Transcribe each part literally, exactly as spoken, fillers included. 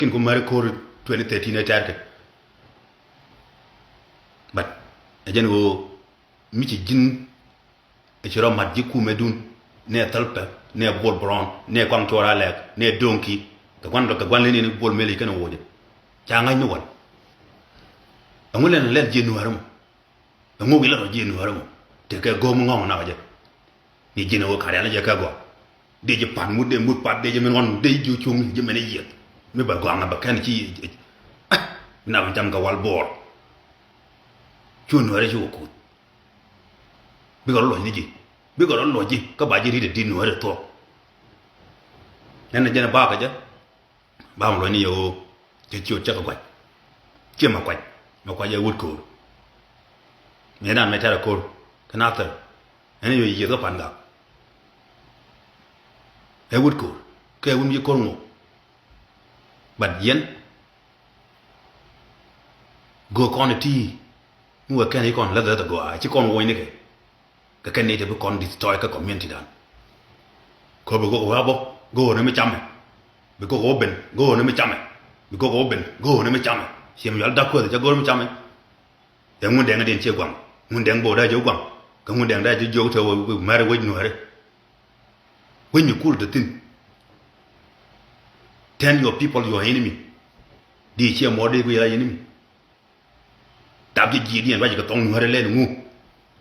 Kin ku mɛri ko̱r twenty thirteen ɛ tɛ̈rkɛ. But ɛ jɛn ɣöö mi ci ji̱n ɛ ci rɔ mat ji̱ kumɛdun, nɛ Thälpä, nɛ Bol Brown, nɛ Kuaŋ Cuɔr Alɛk, nɛ Do̱ŋki, kɛ gua̱n, kɛ gua̱n leni ni Bol Mel i̱ kɛn ɛ woc ɛ. Ca ŋa̱c ni wal. Ɛŋu lɛn lɛl ji̱ Nuäärä mɔ? Ɛŋu wi̱i̱ lɛ rɔ ji̱ Nuäärä mɔ? Tekɛ go̱o̱m ŋɔ̱ŋ nak jɛ. Ni ji̱n ɛ wä karial jɛ kɛ gɔaa. Dee ji̱ pan mut, dee mut pat, dee ji̱ min ɣɔn, dee ji̱ cuŋ ji̱ min i̱ yieth. Mi bɛ gɔaa ŋa bɛ kɛn ci. Ah, mi na bi cam kɛ wal Bor. Cu Nuäärä ci wä kuth. Bikɛ rɔ luɔc ni ji̱. Bikɛ rɔ luɔc ji̱ kä ba ji̱ ri̱t ɛ di̱t Nuäärä thuɔ̱k. Nɛn ɛ jɛn ɛ bakä jɛ. Ba mi luɔ̱c ni yɛ ɣöö cɛ ciöt cä kɛ gua̱c. Ciɛ Makuac. Makuac ɛ wut ko̱o̱r. Mëë dan mëë tɛ̈rɛ ko̱r kä Nathir. Ɛn yɛ yieth kä Pan Gak. Ɛ wut ko̱o̱r kɛ wun mi ci ko̱r ŋok. But yɛn go̱o̱r kɔn iti. Mi wee kɛn i̱ kɔn läth läth agɔaa ci kɔn wuɔ̱ny nikɛ. Kɛ kɛn ni te bi kɔn destroy kä community dan. Kɔ bi gok wä bɔ go̱o̱r ni mi camɛ. Bi gok wä ben go̱o̱r ni mi camɛ. Bi gok wä ben go̱o̱r ni mi camɛ. Ciɛ mi yual Dak Kueth cɛ go̱o̱r mi camɛ. Ɛ Ŋundɛŋ diɛn ciɛ guaŋ. Ŋundɛŋ bo̱o̱ dee ji̱ guaŋ. Kɛ Ŋundɛŋ dee ji̱ jiök te wä mɛri wec Nuäärä. Wec mi kul te thi̱n. Turn your people your enemy. Di ciɛ mɔ di ku yɛ enemy. Dap ji̱ ji̱ diɛn ruac kɛ thɔŋ Nuäärä lɛn ŋu.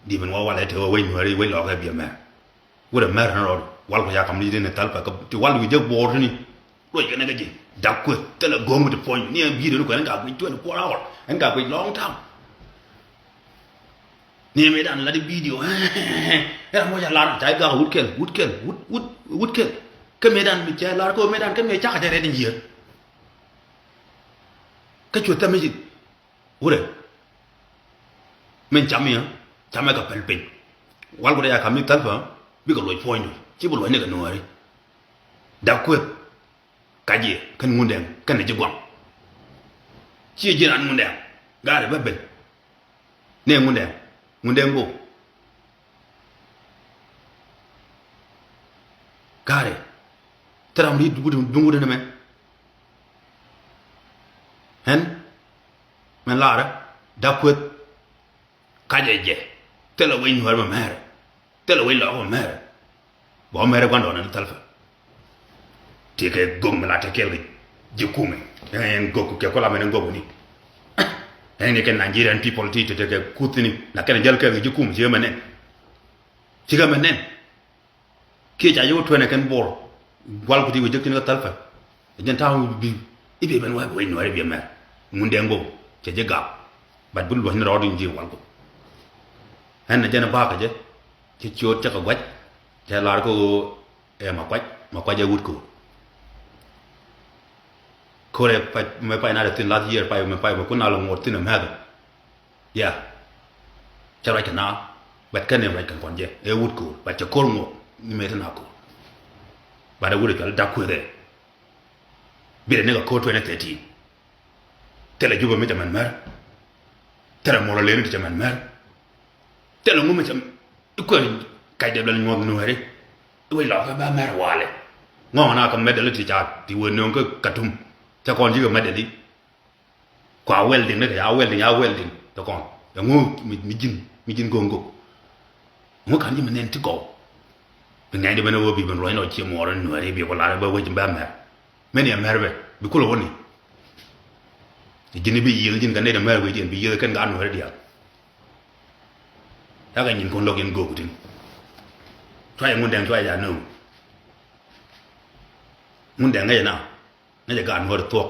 Di ben wä walɛ te wä wec Nuäärä wec lɔɔk ɛ biɛ mɛr. Wurɛ mɛr ni rɔɔd wal ku ca kam ni di ni Thälpä kä ti wal wi̱i̱ jek Bor tini. Ruac kɛ ni kä ji̱ Dak Kueth thilɛ go̱o̱ŋ mi ti puɔ̱ny ni ɛn bi̱i̱ dee ni kuɛ ɛn ka guic twenty four hour ɛn ka guic long time. Ni mëë dan la di video. Ɛn mɔ ca lar ca i̱ gak wut kɛl wut kɛl wut wut wut kɛl. Kä mëë dan mi ca lar kä mëë dan kä mëë cak ca rɛt in yiër. Kä cuɛ thɛm mi ci. Wurɛ. Min cam yɛ, camɛ kɛ pɛl piny. Wal ku dee ya kam ni Thälpä, bikɛ luɔc puɔ̱nydu, ci bi luɔc ni kɛ Nuääri. Dak Kueth, kac yɛ, kɛn Ŋundɛŋ, kɛn ji̱ guaŋ. Ci ji̱ ran Ŋundɛŋ, gaari bä ben. Nɛ Ŋundɛŋ, Ŋundɛŋ bo. Gaari, thil ram ri duŋ wut ni mɛ. Ɛn, mɛn laarä, Dak Kueth, kacɛ jɛ, thilɛ wec Nuäär mɛ mɛrɛ, thilɛ wec lɔɔk mɛ mɛrɛ. Bɔ mɛrɛ gua̱ndɔɔŋ ni Thälpä. Ti kɛ gök mi la te kɛɛl kɛ ji̱ kumɛ. Ɛn gök kɛ kuala mɛn gök ni. Ɛn ni kɛ Nigerian people ti te te kɛ kuth ni. La kɛn jäl kɛɛl kɛ ji̱ kumɛ, cikɛ mɛ nɛn. Cikɛ mɛ nɛn. Kiɛ ca yio̱w tuɛnɛ kɛn Bor. Gual ku ti wee jek tin kä Thälpä. Ɛ jɛn ta̱a̱ wi̱i̱ bi i̱ bi ben wee wec Nuääri biɛ mɛr. Ŋundɛŋ go̱o̱k cɛ ji̱ gak. Bat bi luɔ̱c ni rɔɔd in ji̱ wal go̱o̱k. Ɛn ɛ jɛn ɛ ba̱a̱ kɛ jɛ. Cɛ ciööt cɛ kɛ gua̱c. Cɛ lar kä ɣöö ɛ Makuac, Makuac ɛ wut ko̱o̱r. Ko̱o̱r ɛ pay, mɛ pay na dɛ thi̱n last year pay, mɛ pay mɛ kun na lɛ ŋuɔ̱t thi̱n ɛ mɛ̈thɛ. Yeah. Cɛ ruac kɛ na, but kɛn ni ruac kɛn kɔn jɛ ɛ wut ko̱o̱r, but cɛ ko̱o̱r ŋuɔ̱k ni mëë ti na ko̱o̱r. But ɛ wut ɛ cual Dak Kueth ɛ. Bi rɛ ni kɛ ko̱o̱r twenty thirteen. Thilɛ Jubɛ mi cɛ mɛn mɛr. Thilɛ Mɔlɔ Leni ti cɛ mɛn mɛr. Thilɛ ŋu mi cɛ i̱ kuɛ kac dee bɛ nyuɔth Nuääri. I̱ wec lɔɔk kɛ bɛ mɛr walɛ. Ŋɔŋ na kɛ mɛdɛl ti ca ti wee nöŋ kä Katum. Cɛ kɔn ji̱ kɛ mɛdɛl i̱. Kua welding ni kɛ ya welding, ya welding. Tɛ kɔn. Ɛŋu mi, mi ji̱n, mi ji̱n go̱o̱ŋ go̱o̱k. Ɛŋu ka̱n ji̱ mi nɛn ti gɔw. Bi ŋɛny di ben ɛ wee bi ben ruɔ̱ny nɔ cie muɔɔr in Nuääri bi ku lar ɛ bɛ wec in bɛ mɛr. Mɛn yɛ mɛr bɛ. Bi kulɛ wä ni. Ji̱n i̱ bi yiëëth ji̱n kɛ nɛy dɛ mɛr wec in bi yiëëth kɛn gaat Nuääri diaal. Yakɛ nyin kun lo̱k in go̱o̱k tin. Cuayɛ Ŋundɛŋ cuayɛ ja nööŋ. Ŋundɛŋ ŋäcɛ na. Ŋäcɛ gaat Nuäär thuɔ̱k.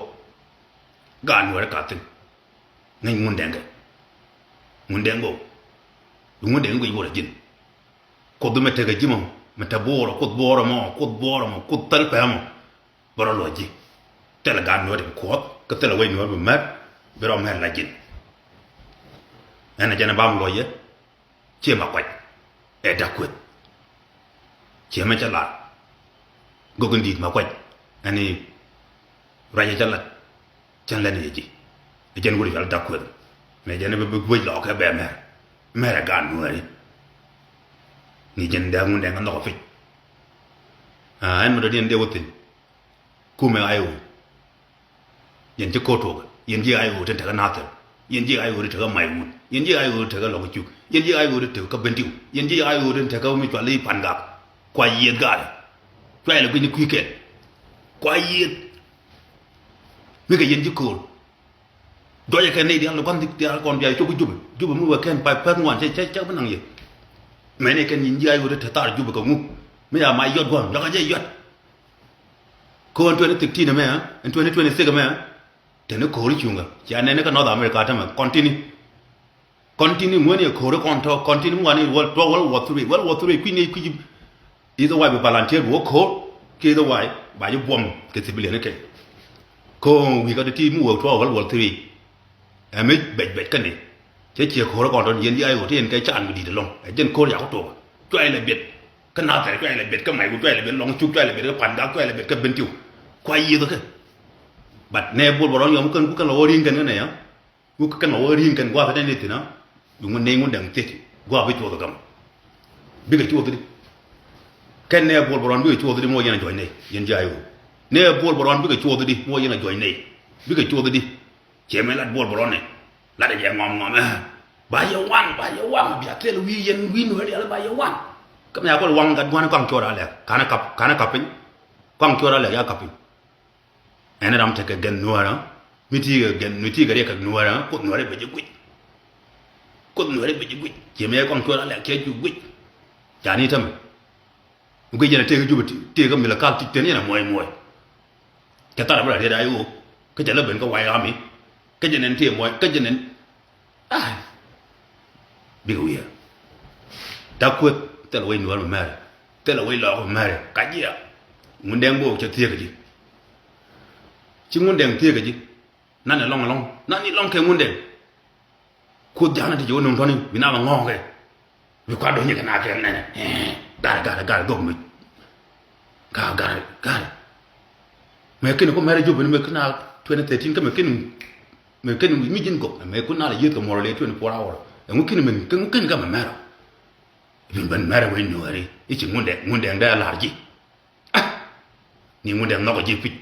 Gaat Nuäär ka thi̱n. Ŋäc Ŋundɛŋ kɛ. Ŋundɛŋ go̱o̱k. Bi Ŋundɛŋ guic wurɛ ji̱n. Kuoth mi tekɛ ji̱ mɔ, mi te Buɔɔrɔ, kuoth Buɔɔrɔ mɔ, kuoth Buɔɔrɔ mɔ, kuoth Thälpɛ mɔ. Bä rɔ luɔc ji̱. Thilɛ gaat Nuäär ti bi kuɔth, kä thilɛ wec Nuäär bi mɛr, bi rɔ mɛr la ji̱n. Ɛn a jɛn a bam luɔc yɛ, ciɛ Makuac. Ɛ Dak Kueth. Ciɛ mɛ cä lar. Gök in di̱i̱t Makuac. Ɛn i̱ ruacɛ cä lat. Cän lɛn yɛ ji̱. Ɛ jɛn wut i̱ cual Dak Kueth. Mɛ jɛn i̱ bi, bi guec lɔɔk kɛ bɛ mɛr. Mɛr ɛ gaat Nuääri. Ni jɛn dee Ŋundɛŋ kɛ nhɔk ɛ pic. Aa, ɛn mi dɔ̱diɛn dee wä thi̱n. Kumɛ a i̱ wä. Yɛn ci ko̱r tuɔɔk, yɛn ji̱ ay ɣöö tin tekɛ Nathir, yɛn ji̱ ay ɣöö tin tekɛ Maiwut, yɛn ji̱ ay ɣöö tin tekɛ Lɔk Cuk, yɛn ji̱ ay ɣöö tin tekɛ Bentiu, yɛn ji̱ ay ɣöö tin tekɛ mi cual i̱ Pangak. Kua yiëth gaarɛ. Cuay lɛ gui̱ny kui̱ kɛl. Kua yiëth. Mi kɛ yɛn ji̱ ko̱r. Jɔyɛ kɛ nɛy diaal lɔ gua̱n diaal kɔn bia cop Jubɛ. Jubɛ mi wee kɛn pay pɛth ŋuan cɛ cɛ cɛ bi naŋ yɛ. Mɛn ɛ kɛn yɛn ji̱ ay ɣöö tin te thar Jubɛ kɛ ŋu. Mi ya ma yɔt gua̱n, yɔt kɛ jɛ yɔt. Ko ɛn twenty thirteen ɛmɛ, ɛn twenty twenty-six ɛmɛ, teni ko̱ri cuŋä. Cia nɛni kä North America tämɛ, continue. Continue ŋuäni ko̱ri kɔn tɔ, continue ŋuani World, tɔ World War Three, World War Three kui̱ni kui̱. Either way bi volunteer bi wä ko̱r, ki either way ba ji̱ buɔm kɛ civilian kɛ. Ko wi̱i̱ kä ti ti mi wä tɔ World War Three. Ɛ mi bɛc bɛc kä ni. Cɛ ciɛ ko̱r kɔn tɔ yɛn diaal ɣöö ti yɛn kɛ can mi di̱t ɛlɔ̱ŋ. Ɛ jɛn ko̱r yak tɔɔk. Cuay lɛ biɛt. Kä Nathir cuay lɛ biɛt, kä Maiwut cuay lɛ biɛt, Lɔŋ Cuk cuay lɛ biɛt, kä Pangak cuay lɛ biɛt, kä Bentiu. Kua yiëth kä. But nɛ Bol Bärɔn yɔm kɛn ku kɛn lɔ wä ri̱ŋ kɛn kä nɛ ya. Ku kɛn lɔ wä ri̱ŋ kɛn gua̱a̱th tɛn ni thi̱n a. Bi ŋun nɛ ŋun dɛŋ thiek. Gua̱a̱th bi cuɔth gam. Bikɛ cuɔth di. Kɛn nɛ Bol Bärɔn bikɛ cuɔth di mɔ yɛn a juɔc nɛ. Yɛn ji̱ ay ɣöö. Nɛ Bol Bärɔn bikɛ cuɔth di mɔ yɛn a juɔc nɛ. Bikɛ cuɔth di. Cɛ mɛ lat Bol Bärɔn nɛ. Lat ɛ jɛ ŋɔm ŋɔm ɛ. Ba yɛ waŋ, ba yɛ waŋ, bia thil wi̱i̱ yɛn wi̱i̱ nuɔ̱ɔ̱r diaal ba yɛ waŋ. Kä mɛ ya kɔl waŋ gat gua̱n kɔaŋ cuɔr alɛk. Kanɛ kap, kanɛ kap piny. Kɔaŋ cuɔr alɛk ya kap piny. Ɛn ram tekɛ gɛn nuɔ̱ɔ̱r ɛ. Mi ti kɛ gɛn, mi ti kɛ riɛk kɛ nuɔ̱ɔ̱r ɛ. Kuoth nuɔ̱ɔ̱r ɛ bɛ jɛ guic. Kuoth nuɔ̱ɔ̱r ɛ bɛ jɛ guic. Cɛ mɛ kɔaŋ cuɔr alɛk cɛ ju guic. Ca ni tämɛ. Guic jɛn a tëëk Jubɛ, tëëk kä Malakal ti tën yɛn a muɔc muɔc. Cɛ thar a bä la riet a i̱ ɣöö kä cɛ lä ben kä White Army. Kä jɛ nɛn tëë muɔc kä jɛ nɛn. Ai. Bikɛ wi̱i̱. Dak Kueth thilɛ wec nuɔ̱ɔ̱r mɛ mɛrɛ. Thilɛ wec lɔɔk mɛ mɛrɛ ka jiɛ. Ŋundɛŋ bok cɛ thieekä ji̱. Ci Ŋundɛŋ thieekä ji̱. Nan ɛ lɔŋ ɛlɔŋ, nan ni lɔŋ kɛ Ŋundɛŋ. Kuoth ja̱a̱n ti jɛ wä nuŋ tɔ̱ni bi na bɛ ŋɔ̱ɔ̱ŋ kɛ. Bi kuat do̱nyɛ kɛ na kɛ nɛnɛ. Garɛ, garɛ, garɛ gök mi. Ka garɛ, garɛ. Mɛ kini ko mɛrɛ Jubɛ ni mɛ kina twenty thirteen kä mɛ kini, mɛ kini mi ji̱n gök. Mɛ kun na lɛ yieth kɛ muɔrɔ lɛ twenty-four hour. Ɛŋu kini mɛ, ɛŋu kini kä mɛ mɛrɛ. Bin ben mɛrɛ wec nuɔ̱ɔ̱ri i̱ ci Ŋundɛŋ, Ŋundɛŋ dee a la̱r ji̱. Ah! Ni Ŋundɛŋ nhɔk a ji̱ pi̱c.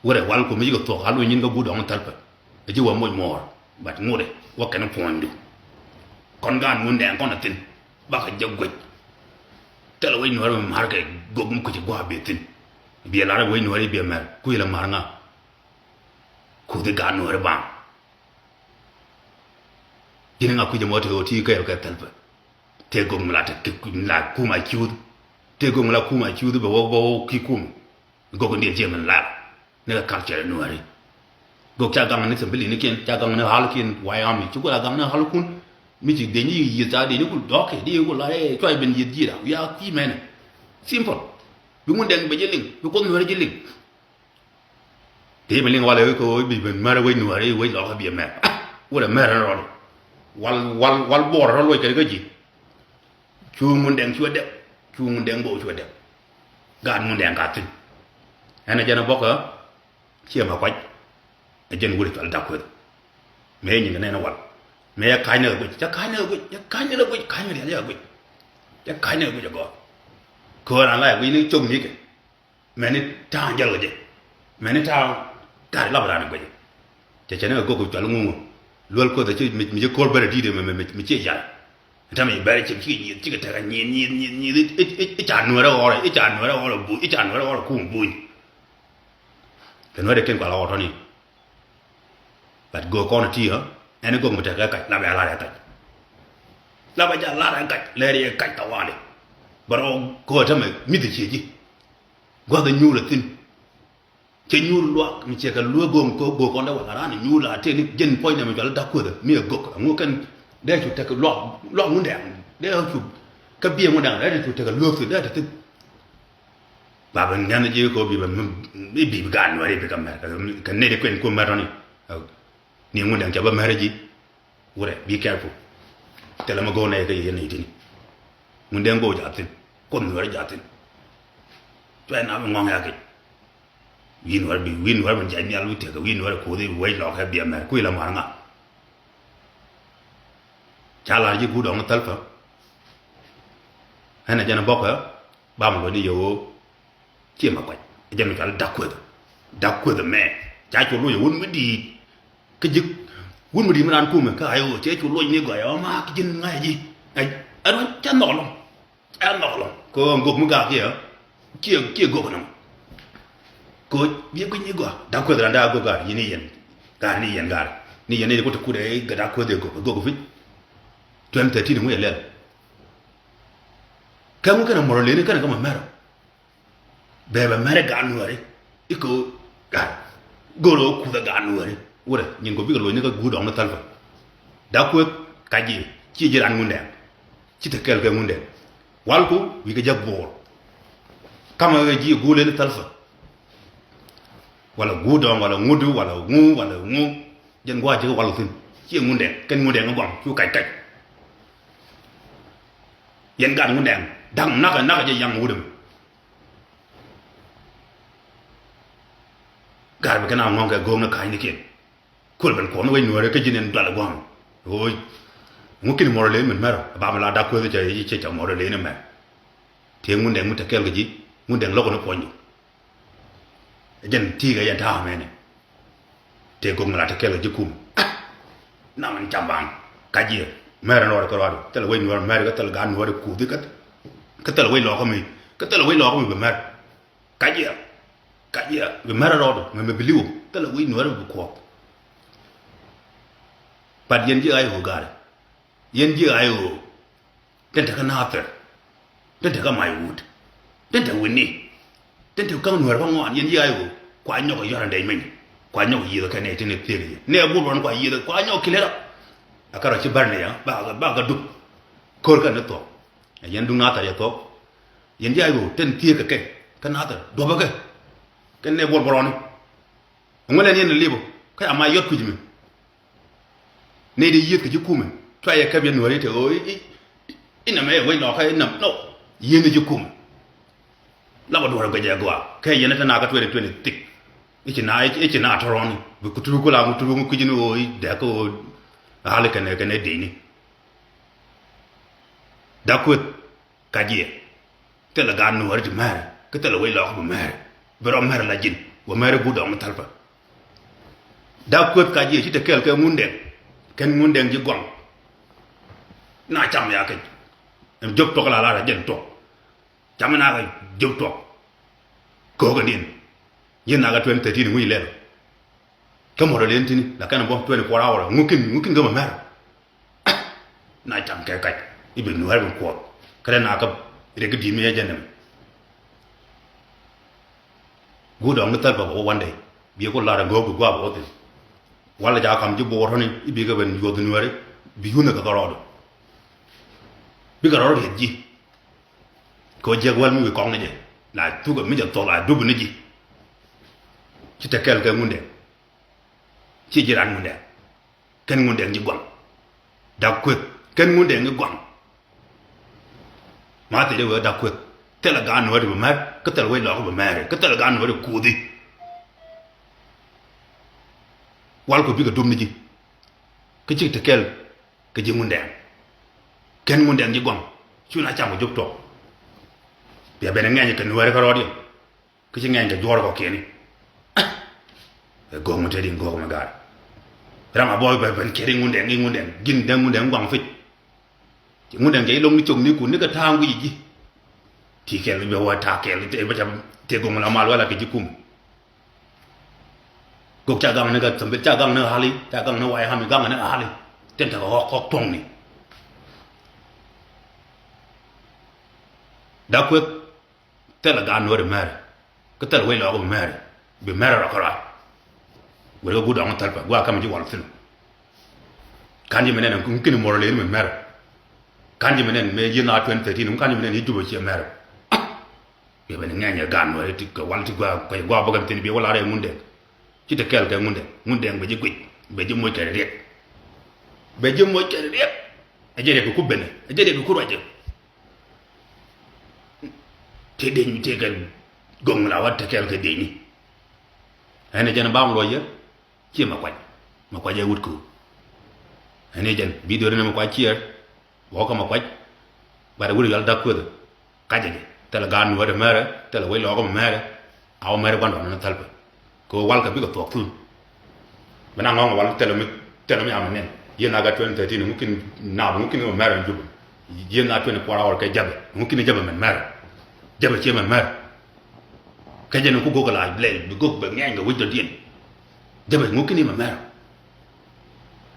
Wurɛ wal kum i̱ ci kɛ thuɔ̱k a luny nyin kä guut dɔ̱ŋ thäl pɛ. A ji̱ wä moc muɔɔr. But ŋutdɛ wä kɛn puɔ̱nydu. Kɔn gaan Ŋundɛŋ kɔn a thi̱n. Bakɛ jɛ guec. Thilɛ wec nuɔ̱ɔ̱r mi ma̱r kɛ gök mi kui̱c gua̱a̱ biɛ thi̱n. Biɛ lar wec nuɔ̱ɔ̱r i̱ biɛ mɛr kui̱ la ma̱r ŋa. Kuthi gaat nuɔ̱ɔ̱r i̱ baŋ. Ji̱n ŋa kui̱c ɛmɔ te ɣöö ti kɛɛl kɛ thäl pɛ. Tëë gök mi la te, mi la kum a ciuth. Tëë gök mi la kum a ciuth bɛ wä, bɛ wä ki kum. Gök in diɛn ciɛ min lal. Ni kɛ culture nuääri. Gök ca gaŋ ni thimbilinikiɛn, ca gaŋ ni halikiɛn White Army. Ci ku la gaŋ ni halikun. Mi ci deny yi yieth ca deny ku dɔ̱k kɛ, deny ku la, eh, cuay ben yieth ji̱ ra. Wi̱i̱ a kui̱ mɛnɛ. Simple. Bi Ŋundɛŋ bɛ ji̱ liŋ, bi Kuoth nuääri ji̱ liŋ. Ti mi liŋ walɛ wec kɛ ɣöö i̱ bi ben mɛr wec nuääri, wec lɔkä biɛ mɛr. Ah, wurɛ mɛr rɔɔdɛ. Wal, wal, wal buɔrɛ rɔ luɔc kɛ kä ji̱. Cu Ŋundɛŋ cuɛ dɛp, cu Ŋundɛŋ bo̱o̱ cuɛ dɛp. Gaat Ŋundɛŋ ka thi̱n. Ɛn ɛ jɛn ɛ bɔkä, ciɛ ma kuac. Ɛ jɛn wurɛ cual Dak Kueth. Mëë nyin kɛ nɛn ɛ wal. Mëë ɛ ka̱ny ni kɛ guic, cɛ ka̱ny ni kɛ guic, cɛ ka̱ny ni kɛ guic, ka̱ny ni rial cɛ kɛ guic. Cɛ ka̱ny ni kɛ guic ɛ gɔɔr. Köör an la ɛ guic ni cok ni kɛ. Mɛni ta̱a̱ jäl kɛ jɛ. Mɛni ta̱a̱ gat ilap raan ɛ guɛcɛ. Cɛ cɛ ni kɛ gök kɛ cual ŋuŋ. Luel Kuoth ɛ ci mi, mi ci ko̱r bɛrɛ di̱i̱t ɛmɛ, mi, mi, mi ciɛ yal. Ɛn täämɛ ci bɛrɛ ci, ci nyieth, ci kɛ tekɛ nyieth, nyieth, nyieth, nyieth, i̱, i̱, i̱ ca nuɛrɛ ɣɔrɛ, i̱ ca nuɛrɛ ɣɔrɛ buny, i̱ ca nuɛrɛ ɣɔrɛ kum buny. Kɛ nuɛrɛ kɛn kua la ɣɔr tɔ̱ni. But gök kɔn ti ɣä, ɛn i̱ gök mi tekɛ kac, lapɛ a lar ɛ kac. Lapɛ ja lar ɛ kac, lɛr yɛ kac tawali. Bɛ rɔ köö täämɛ mi̱th ciɛ ji̱. Gua̱th ɛ nyuur ɛ thi̱n. Cɛ nyuur luaak mi ciɛ kɛ lueek go̱o̱ŋ kɛ go̱o̱k kɔn dee wala raan nyuur la tëë ni jɛn puɔ̱ny nɛmɛ cɔal i̱ Dak Kueth mi ɛ gök. Ɛŋu kɛn dee cu tek luaak, luaak Ŋundɛŋ dee cu kä biɛ Ŋundɛŋ dee cu tek lueek thi̱n dee te thi̱n. Ba ben ŋɛn ji̱ kɛ bi ben i̱ bi bi gaat nuääri bi kɛ mɛr kɛ nɛy di kuɛn kuɔm mɛr tɔ̱ni. Ni Ŋundɛŋ cɛ bä mɛr ji̱. Wurɛ, be careful. Thilɛ mi go̱o̱r nɛy kä yɛ nɛy tini. Ŋundɛŋ go̱o̱r jaathin. Kuoth nuɛɛr jaathin. Cuɛ na bi ŋɔ̱ŋ ya kec. Wi̱i̱ nuɛɛr bi, wi̱i̱ nuɛɛr bi jɛ nhial wi̱i̱ tëkä, wi̱i̱ nuɛɛr kuoth i̱ wec lɔk kɛ biɛ mɛr kui̱ la mar ŋa. Ca lar ji̱ guut ɔŋ thäl pä. Ɛn a jɛn a bɔk ɛ, ba mi luɔcni yɛ ɣöö. Ciɛ ma kuac. Ɛ jɛn mi cɔal Dak Kueth. Dak Kueth mɛ. Ca cu loc ɛ wun mi di̱i̱t. Kä ji̱ wun mi di̱i̱t mi raan kumɛ kä ay ɣöö cɛ cu loc ni gɔaa ɛ ma kä ji̱n ŋa̱c ji̱. Ɛ ruac cɛ nhɔk ɛlɔ̱ŋ. Cɛ nhɔk ɛlɔ̱ŋ kɛ ɣöö ŋok mi gak kiɛ. Ciɛ ciɛ gok nɔmɔ. Kɛ ɣöö biɛ guic ni gɔaa da̱k kueth raan da̱k gok gaar yɛn i̱ yɛn. Gaar ni yɛn gaar ni yɛn i̱ kut kut ɛ gɛ da̱k kueth ɛ gok ɛ gok pi̱c. Twenty thirteen ŋuc ɛ lɛl. Kɛ ŋu kɛn ɛ mɔrɔ leni kɛn ɛ kɛ mɔ mɛrɔ. Bɛ bɛ mɛrɛ gaat nuääri i̱ kɛ ɣöö gaat go̱o̱rɛ ɣöö kuthɛ gaat nuääri. Wurɛ nyin kɔ bikɛ loc ni kä guut dɔŋ ni thälpä. Da̱k kueth ka ji̱ ci ji̱ ran Ŋundɛŋ. Ci te kɛl kɛ Ŋundɛŋ. Walku wi̱i̱ kɛ jek bo̱o̱r. Kamɛ ɣöö ji̱ guut leni thälpä. Wala guut dɔŋ wala ŋudu wala ŋu wala ŋu. Jɛn gua̱a̱ ji̱ kɛ wal thi̱n ciɛ Ŋundɛŋ kɛn Ŋundɛŋ ɛ gua̱ŋ cu kac kac. Yɛn gaat Ŋundɛŋ da̱ŋ nakä nakä jɛ yaŋ wut ɛmɛ. Gaat bi kɛn a ŋɔ̱ŋ kɛ go̱o̱ŋ ni ka̱a̱cnikiɛn. Kuäl ben kuɔn wec nuäärä kä ji̱n ɛn dual ɛ gua̱a̱ŋ. Ɣöö ŋu ki̱n mɔrɔ len min mɛr ɛ ba mi la da̱k kueth cɛ cɛ cɛ mɔrɔ len ɛmɛ. Tëë Ŋundɛŋ mi te kɛl kɛ ji̱ Ŋundɛŋ lo̱k ni puɔ̱nydu. Ɛ jɛn ti̱i̱ kɛ yɛn ta̱a̱ mɛnɛ. Tëë gök mi la te kɛl kɛ ji̱ kum. Na min cam ban ka jiɛ mɛr ɛn rɔɔdɛ kä rɔɔdɛ thilɛ wec nuäär mɛr kä thilɛ gaat nuäär kuuthi kä thilɛ wec lɔɔkä mi kä thilɛ wec lɔɔkä mi bi mɛr. Ka jiɛ ka jiɛ bi mɛr ɛn rɔɔdɛ mɛ mi bi li̱w thilɛ wec nuäär bi kuɔth. But yɛn jiɛ ɣa̱c ɣöö ga̱rɛ yɛn jiɛ ɣa̱c ɣöö. Tin te kä Nathir. Tin te kä Maiwut. Tin te wi̱ni. Tin te kä nuäär kä ŋuan yɛn yia̱a̱c ɣöö kua nyɔk yɔ̱r ɛn dɛc meny. Kua nyɔk yiëth kɛ nɛy tin thiek yɛ nɛ bul rɔn kua yiëth kua nyɔk kilɛ rɔ. Ɛ kä rɔ ci bär ni ya ba kɛ ba kɛ dup. Ko̱r kɛ ni thuɔ̱k. Ɛ yɛn duŋ Nathir yɛ thuɔ̱k. Yɛn yia̱a̱c ɣöö tin thiek kɛ kɛ kä Nathir duɔpɛ kɛ. Kɛ nɛ bul rɔni. Ŋuɛlɛn yɛn lipɔ kä ama yɔt kui̱c mi. Nɛy dee yieth kɛ ji̱ kumɛ cua yɛ kɛp yɛ nuääri te ɣöö i̱ i̱ i̱ nɛmɛ yɛ wec lɔkä i̱ nɛm nɔ. Yieth ni ji̱ kumɛ. La bä duɔ̱r kɛ jɛ gɔaa kɛ yɛn te na kä twenty twenty six. I̱ ci na i̱ ci na tɔrɔni bi ku tuuk ku la ŋu tuuk ŋu kui̱c ni ɣöö i̱ dɛk kä ɣöö. Aali kɛnɛ kɛnɛ dicni. Dak kueth. Ka jiɛ thilɛ gaat nuɔɔri ti mɛɛrɛ kä thilɛ wec lɔɔk bi mɛɛrɛ. Bi rɔ mɛɛrɛ la ji̱n wä mɛɛrɛ guut dɔɔŋ mi thäl pä. Dak kueth ka jiɛ ci te kɛɛl kɛ Ŋundɛŋ. Kɛn Ŋundɛŋ ji̱ gɔaŋ. Na cam ya kec. Ɛn jop tuɔk la lar a jɛn tuɔk. Cam na kɛ jop tuɔk. Ko̱o̱k ɛn diɛn. Ji̱n na kɛ twenty thirteen ŋuc lɛl. Kä mɔt ɔ len tini la kɛn bɔ twenty four hour ŋukin ŋukin kä mɛ mɛr. Na cam kɛ kac i̱ bi nuɛɛr bi kuɔth kä dee na kä rik i̱ di̱i̱t mi yɛ jɛn ɛmɛ. Guut dɔ̱ŋ ni thäl bä bä wä one day biɛ ku lar ɛ ŋo̱o̱k bi gua̱a̱ bä wä thi̱n. Walɛ ca kam ji̱ bo̱o̱r tɔ̱ni i̱ bi kɛ ben yuɔth nuɛɛri bi yunä kɛ dhɔrɔɔdu. Bikɛ rɔɔd riet ji̱. Kɛ ɣöö jiäk wäl mi wi̱i̱ kɔk ni jɛ la thukɛ mi jɛ thok la dup ni ji̱. Ci te kɛl kɛ Ŋundɛŋ. Ci ji̱ ran Ŋundɛŋ. Kɛn Ŋundɛŋ ji̱ guaŋ. Dak kueth kɛn Ŋundɛŋ ji̱ guaŋ. Ma thilɛ wee dak kueth thilɛ gaan nuɔ̱ɔ̱ri bi mɛr kä thilɛ wec lɔɔk bi mɛr kä thilɛ gaan nuɔ̱ɔ̱ri kuuthi. Wal ku bikɛ dup ni ji̱. Kä ci te kɛl. Kɛ ji̱ Ŋundɛŋ. Kɛn Ŋundɛŋ ji̱ gɔ̱ŋ cu na cam kɛ jop tuɔk. Bia ben ŋɛny kɛ nuɛɛri kä rɔɔdiɛn. Kä ci ŋɛny kɛ juɔ̱ɔ̱r kɔkiɛni. Ɛ go̱o̱k mi te di go̱o̱k mi gaat. Ram a bɔɔy bɛ ben kiɛt i̱ Ŋundɛŋ i̱ Ŋundɛŋ ji̱n dee Ŋundɛŋ guaŋ pic. Ci Ŋundɛŋ cɛ i̱ loŋ ni cok ni kun ni kɛ ta̱a̱ŋ guic ji̱. Ti kɛl bɛ wä ta̱a̱ kɛl bɛ ca tëë go̱o̱k mi la mal wala kɛ ji̱ kum. Gok ca gaŋ ni ka thämbil ca gaŋ ni ɣali ca gaŋ ni way hami gaŋ ni ɣali. Tin tekɛ ɣɔk ɣɔk tuɔŋni. Dak kueth thilɛ gaat nuɔ̱ɔ̱ri mɛri kä thilɛ wec lɔɔk bi mɛri bi mɛri rɔ kärɔa. Weri kä guut dɔŋ thäl pɛ gua̱a̱ kämɛ ji̱ wal thi̱n. Ka̱n ji̱ mi nɛn ŋukin muɔr leni mi mɛri. Ka̱n ji̱ mi nɛn mi yieth na twenty thirteen ŋu ka̱n ji̱ mi nɛn yieth Jubɛ ciɛ mɛri. Biɛ ben ŋɛny ɛ gan wä ti kɛ wal ti gua kɛ gua bä kɛ thin biɛ wä la rɛ Ŋundɛŋ. Ci te kɛɛl kɛ Ŋundɛŋ Ŋundɛŋ bɛ ji̱ guic bɛ ji̱ moc kɛ riɛk. Bɛ ji̱ moc kɛ riɛk. Ɛ jɛ riɛk ku benɛ ɛ jɛ riɛk ku ruacɛ. Te deny mi te kɛ goŋ la wä te kɛɛl kɛ deny ni. Ɛn ɛ jɛn baŋ luɔc yɛ. Ciɛ ma kuac ma kuac ɛ wut köö. Ɛn i̱ jɛn bi dueri ni ma kuac ciɛɛr. Wä kä ma kuac. Bat ɛ wut yɔl dak kueth. Kacɛ jɛ thilɛ gaat nuɔɔri mɛrɛ thilɛ wec lɔɔkä mɛrɛ. A wä mɛrɛ gua̱n dɔɔn ni thäl pɛ. Kɛ wal kɛ bikɛ thuɔk thun. Bɛ na ŋɔŋ wal thilɛ mi, thilɛ mi amɛ nɛn. Yien a gat twenty thirteen, ŋu kin naap, ŋu kin mɛr ɛn Jubɛ. Yien a twenty-four hour kɛ jabɛ, ŋu kin jabɛ mɛn mɛr. Jabɛ cie mɛn mɛr. Kɛ jɛn ku gok la blɛ, bi gok bɛ ŋɛny kɛ wic dɔ̱diɛn. Jabɛ ŋu kin mɛn mɛr.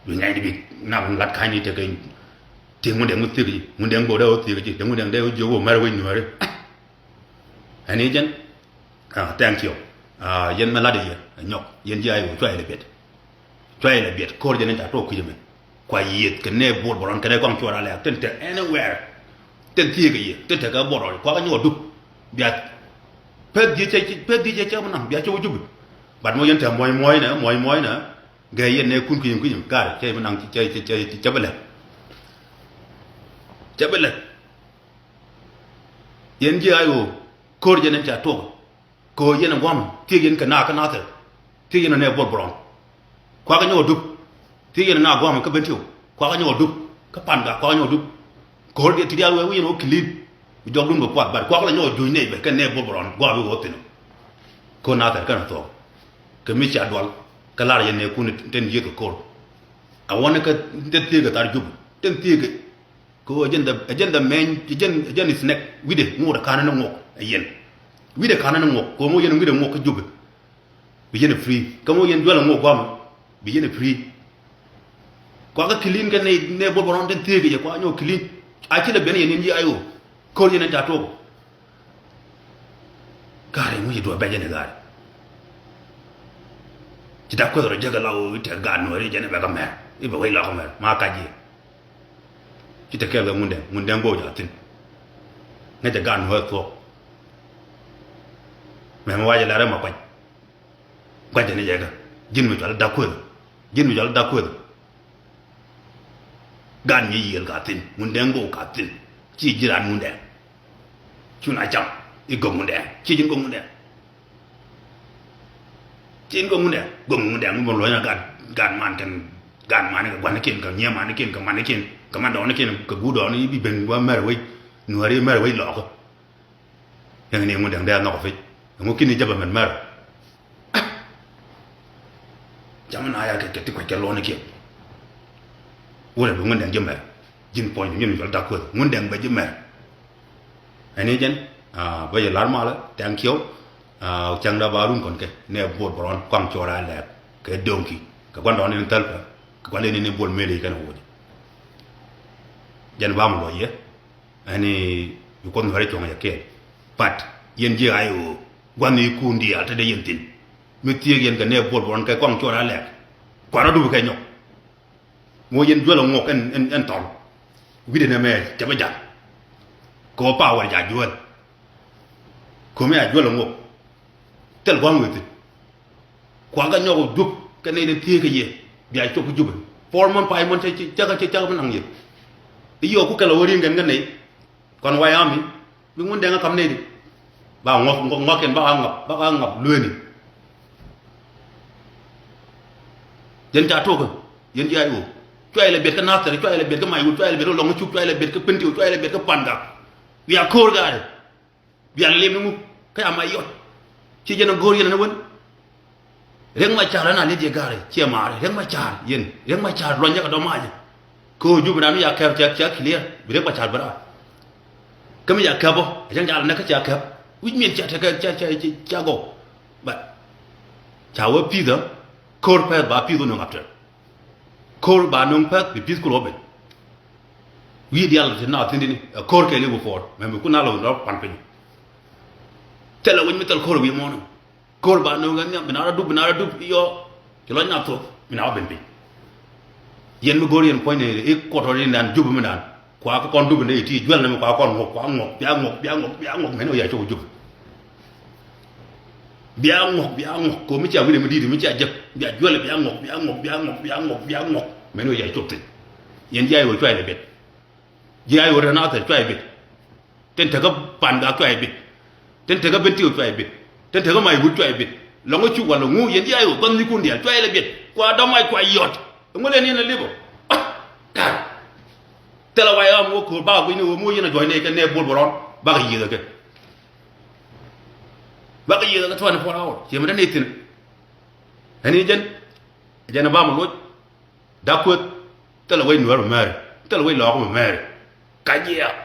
Bi ŋɛny di bi naap ŋu lat ka̱ny ni tekɛ. Ti ŋun dee ŋu thiek ji, ŋun dee ŋu dee ŋu thiek ji, ŋun dee ŋu dee ŋu jiök wä mɛr wic nuääri. Ɛn i̱ jɛn, ah, thank you. Ah, yɛn mɛ lat i̱ yɛ, ɛ nyɔk, yɛn ji̱ I O, cua yɛ lɛ biɛt. Cua yɛ lɛ biɛt, ko̱r jɛn in ca tuɔɔk kui̱c ɛmɛn. Kua yiëth kɛ nɛɛ buɔt bɛ rɔn kɛnɛ kɔŋ cuɔr a lɛɛk, tin te anywhere. Tin thiek kɛ yɛ, tin te kɛ buɔt rɔn, kua kɛ nyɔk dup. Bia, peth dhiec cɛ, peth dhiec cɛ cɛ mi naŋ, bia cɛ wä jupi. But mɔ yɛn te muɔ̱c muɔ̱c nɛ, muɔ̱c muɔ̱c nɛ, gɛ yɛn nɛɛ kun kui̱c kui̱c, ga̱r, cɛ mi naŋ, cɛ, cɛ, cɛ, cɛ bi lɛk. Cɛ bi lɛk. Yɛn ji̱ I O, ko̱r jɛn in ca tuɔɔk. Kɛ ɣöö yɛn ɛ gua̱a̱mɛ, thiek yɛn kɛ Naa kä Nathir, thiek yɛn ɛ nɛɛ buɔl bɛ rɔn. Kuakä nyɔk ɛ dup. Thiek yɛn ɛ Naa gua̱a̱mɛ kä Bentiu, kuakä nyɔk ɛ dup. Kä Pangak, kuakä nyɔk ɛ dup. Ko̱r diɛ ti diaal wee wi̱i̱ yɛn ɣöö clean. Bi jɔkdun bɛ kuath, but kuakä la nyɔk ɛ juc nɛy bɛ kɛ nɛɛ buɔl bɛ rɔn, gua̱a̱mɛ ɣöö thi̱n. Ko̱r Nathir kɛn ɛ thuɔ̱k. Kɛ mi cia dual, kä lar yɛn nɛɛkun tin yiëth kɛ ko̱r. A wänɛ kä tin thiek kɛ thar Jubɛ, tin thiek kɛ Kɛ ɣöö ɛ jɛn the, ɛ jɛn the main, ɛ jɛn, ɛ jɛn is neck. Wi̱cdɛ ŋot ɛ ka̱n ni ŋok ɛ yɛn. Wi̱cdɛ ka̱n ni ŋok. Kɛ ɣöö mi wä yɛn wi̱cdɛ ŋok kä Jubɛ. Bi yɛn ɛ free. Kä mi wä yɛn juäl ɛ ŋok gua̱a̱mɛ. Bi yɛn ɛ free. Kuakä clean kɛ nɛy, nɛy buɔl bɛ rɔn tin thiek kɛ jɛ, kuakä nyɔk clean. A ci lɛ ben yɛn, yɛn ji̱ I O. Ko̱r yɛn ɛn ca tuɔɔk. Ga̱ri ŋuci duɔ̱ɔ̱p bɛ jɛn i̱ ga̱ri. Ci da̱k kueth rɔ jek ilau i̱ tɛk gaat nuɔ̱ɔ̱ri jɛn i̱ bɛ kä mɛr i̱ bɛ wec lɔk kä mɛr ma kac ji̱. Ci te kɛɛl kɛ Ŋundɛŋ, Ŋundɛŋ go̱o̱c a thi̱n. Ŋäcɛ gaat nuɔ̱ɔ̱r thuɔ̱k. Mɛmɛ wacɛ lɛr ɛmɛ kuac. Gua̱cɛ ni jɛ kä ji̱n mi cual i̱ da̱k kueth. Ji̱n mi cual i̱ da̱k kueth. Gan nyɛ yiëël ka thi̱n, Ŋundɛŋ go̱o̱k ka thi̱n. Ci ji̱ raan Ŋundɛŋ. Cu na cam i̱ go̱o̱k Ŋundɛŋ. Ci ji̱n go̱o̱k Ŋundɛŋ. Ci ji̱n go̱o̱k Ŋundɛŋ. Go̱o̱k Ŋundɛŋ mi bä luɔ̱nyä gan, gan man kɛn, gan man kɛ gua̱nikiɛn kɛ nyiee manikiɛn kɛ manikiɛn kɛ man dɔɔnikiɛn kɛ guut dɔɔni i̱ bi ben wa mɛr wec. Nuääri mɛr wec lɔɔkä. Yɛn ni Ŋundɛŋ dee a nhɔk a pi̱c. Ɛŋu ki̱n i̱ jabɛ mɛn mɛr. Jam na ya kɛ, kɛ ti kuec kɛ luɔnikiɛn. Wurɛ bi Ŋundɛŋ ji̱ mɛr. Ji̱n puɔ̱ny ji̱n mi cual da̱k kueth. Ŋundɛŋ bɛ ji̱ mɛr. Ɛn i̱ jɛn, ah, bä yɛ lar malä, thank you. Ah, cäŋ da ba run kɔn kɛ. Nɛ buɔt bɛ rɔn, kɔaŋ cuɔr a lɛɛk. Kɛ do̱ŋki. Kɛ gua̱n dɔɔni ni thäl pɛ. Kɛ gua̱n dee ni ni buɔl meli kɛn a wuɔ̱c. Jɛn ba mɛ luɔc yɛ. Ɛn i̱ bi Kuoth Nuäärä cuɔ̱ŋ jɛ kɛɛl. But yɛn ji̱ I O, gua̱n i̱ kun diaal te dee yɛn thi̱n. Mi thiek yɛn kɛ nɛɛ buɔl buɔn kɛ kɔaŋ cuɔr a lɛk. Kua̱r a dup kɛ nyɔk. Ŋuɔ yɛn juäl a ŋuɔk ɛn, ɛn, ɛn thɔl. Wi̱cdɛ nɛmɛ cɛ bä ja̱l. Kɛ ɣöö power ca juäl. Ko̱mi a juäl a ŋuɔk. Thil gua̱a̱ŋ wëë thi̱n. Kuakä nyɔk ɔ jup kɛ nɛy ni thiee kä yɛ. Bia cop kä jupɛ. Four month, five month cä, cä, cä, cä, cä bi naŋ yɛ. I̱ yɔɔk ku kɛl ɔ wä ri̱i̱ŋ kɛn kä nɛy. Kɔn White Army. Bi Ŋundɛŋ kä kam nɛy di. Ba ŋuɔk, ŋuɔk, ŋuɔk kɛn ba ɣa̱a̱ ŋap, ba ɣa̱a̱ ŋap lueeni. Yɛn ca tuɔkä. Yɛn ji̱ I O. Cua yɛ lɛ biɛt kä Nathir, cua yɛ lɛ biɛt kä Maiwut, cua yɛ lɛ biɛt kä Lɔŋcuk, cua yɛ lɛ biɛt kä Bentiu, cua yɛ lɛ biɛt kä Pangak. Bia ko̱o̱r gaari. Bia lɛ lem ni ŋu kä ama yɔt. Ci jɛn a go̱o̱r yɛn ni wen. Riek Machar ɛn a liet yɛ ga̱a̱r ciɛ ma̱a̱r. Riek Machar yɛn. Riek Machar luɔny jɛ kɛ dɔ̱ ma̱a̱c. Kɛ ɣöö jup ɛn a mi ya kɛp cɛ, cɛ clear. Bi Riek Machar bi raar. Kä mi ya kɛp ɔ. Ɛ cäŋ ca lɛ näk kä cia kɛp. Wi̱c min cia tekɛ cia, cia, cia, cia gɔw. But ca wee peace ɔ. Ko̱r pɛth ba peace wä nöŋ after. Ko̱r ba nöŋ pɛth bi peace kulɛ wä ben. Wi̱i̱ diaal ti na thi̱n dini. Ɛ ko̱r kɛɛli wä puɔr. Mɛn bi kun na lɔ wä nɔ pan piny. Thilɛ wec mi thil ko̱r wi̱i̱ muɔ̱ɔ̱n. Ko̱r ba no̱o̱ŋ kɛ nhiam, bi na rɔ dup, bi na rɔ dup, iyɔ. Ci lɔc na thuɔ̱k, bi na wä ben piny. Yɛn mi go̱o̱r yɛn puɔ̱ny ni i̱ kuɔt rɔ rin dan jup mi dan. Kua kä kɔn dup ni iti juɛl ni mi kua kɔn ŋuɔk, kua ŋuɔk, bia ŋuɔk, bia ŋuɔk, bia ŋuɔk, mɛn wä ya cok jup. Bia ŋuɔk, bia ŋuɔk, ko̱ mi cia wi̱n mi di̱i̱t mi cia jek. Bia juɛl, bia ŋuɔk, bia ŋuɔk, bia ŋuɔk, bia ŋuɔk, bia ŋuɔk. Mɛn wä ya cok thi̱n. Yɛn jiac wä cuay lɛ bet. Jiac wä rɛ na thɛr cuay bet. Tin tekä Pangak cuay bit. Tin tekä Bentiu cuay bit. Tin tekä Maiwut cuay bit. Lɔŋ cuk walɛ ŋu yɛn jiac wä gua̱n nyikun diaal cuay lɛ bit. Kua dɔ̱mac kua yɔt. Ŋu lɛ ni ɛn lɛ lip ɔ. Thilɛ White Army wä ko̱o̱r bakɛ guic ni ɣöö mi wä yɛn a juɔ̱c nɛy kɛ nɛy buɔl bɛ rɔ̱n. Bakɛ yiëëth ɛ kɛ. Bakɛ yiëëth ɛ kɛ twenty four hour. Ciɛ mi te nɛy thi̱n. Ɛn i̱ jɛn, jɛn ɛ bam ɛ luɔc. Dak Kueth, thilɛ wec Nuäär mɛ mɛɛri, thilɛ wec Lɔɔk mɛ mɛɛri. Ka jiɛɛk.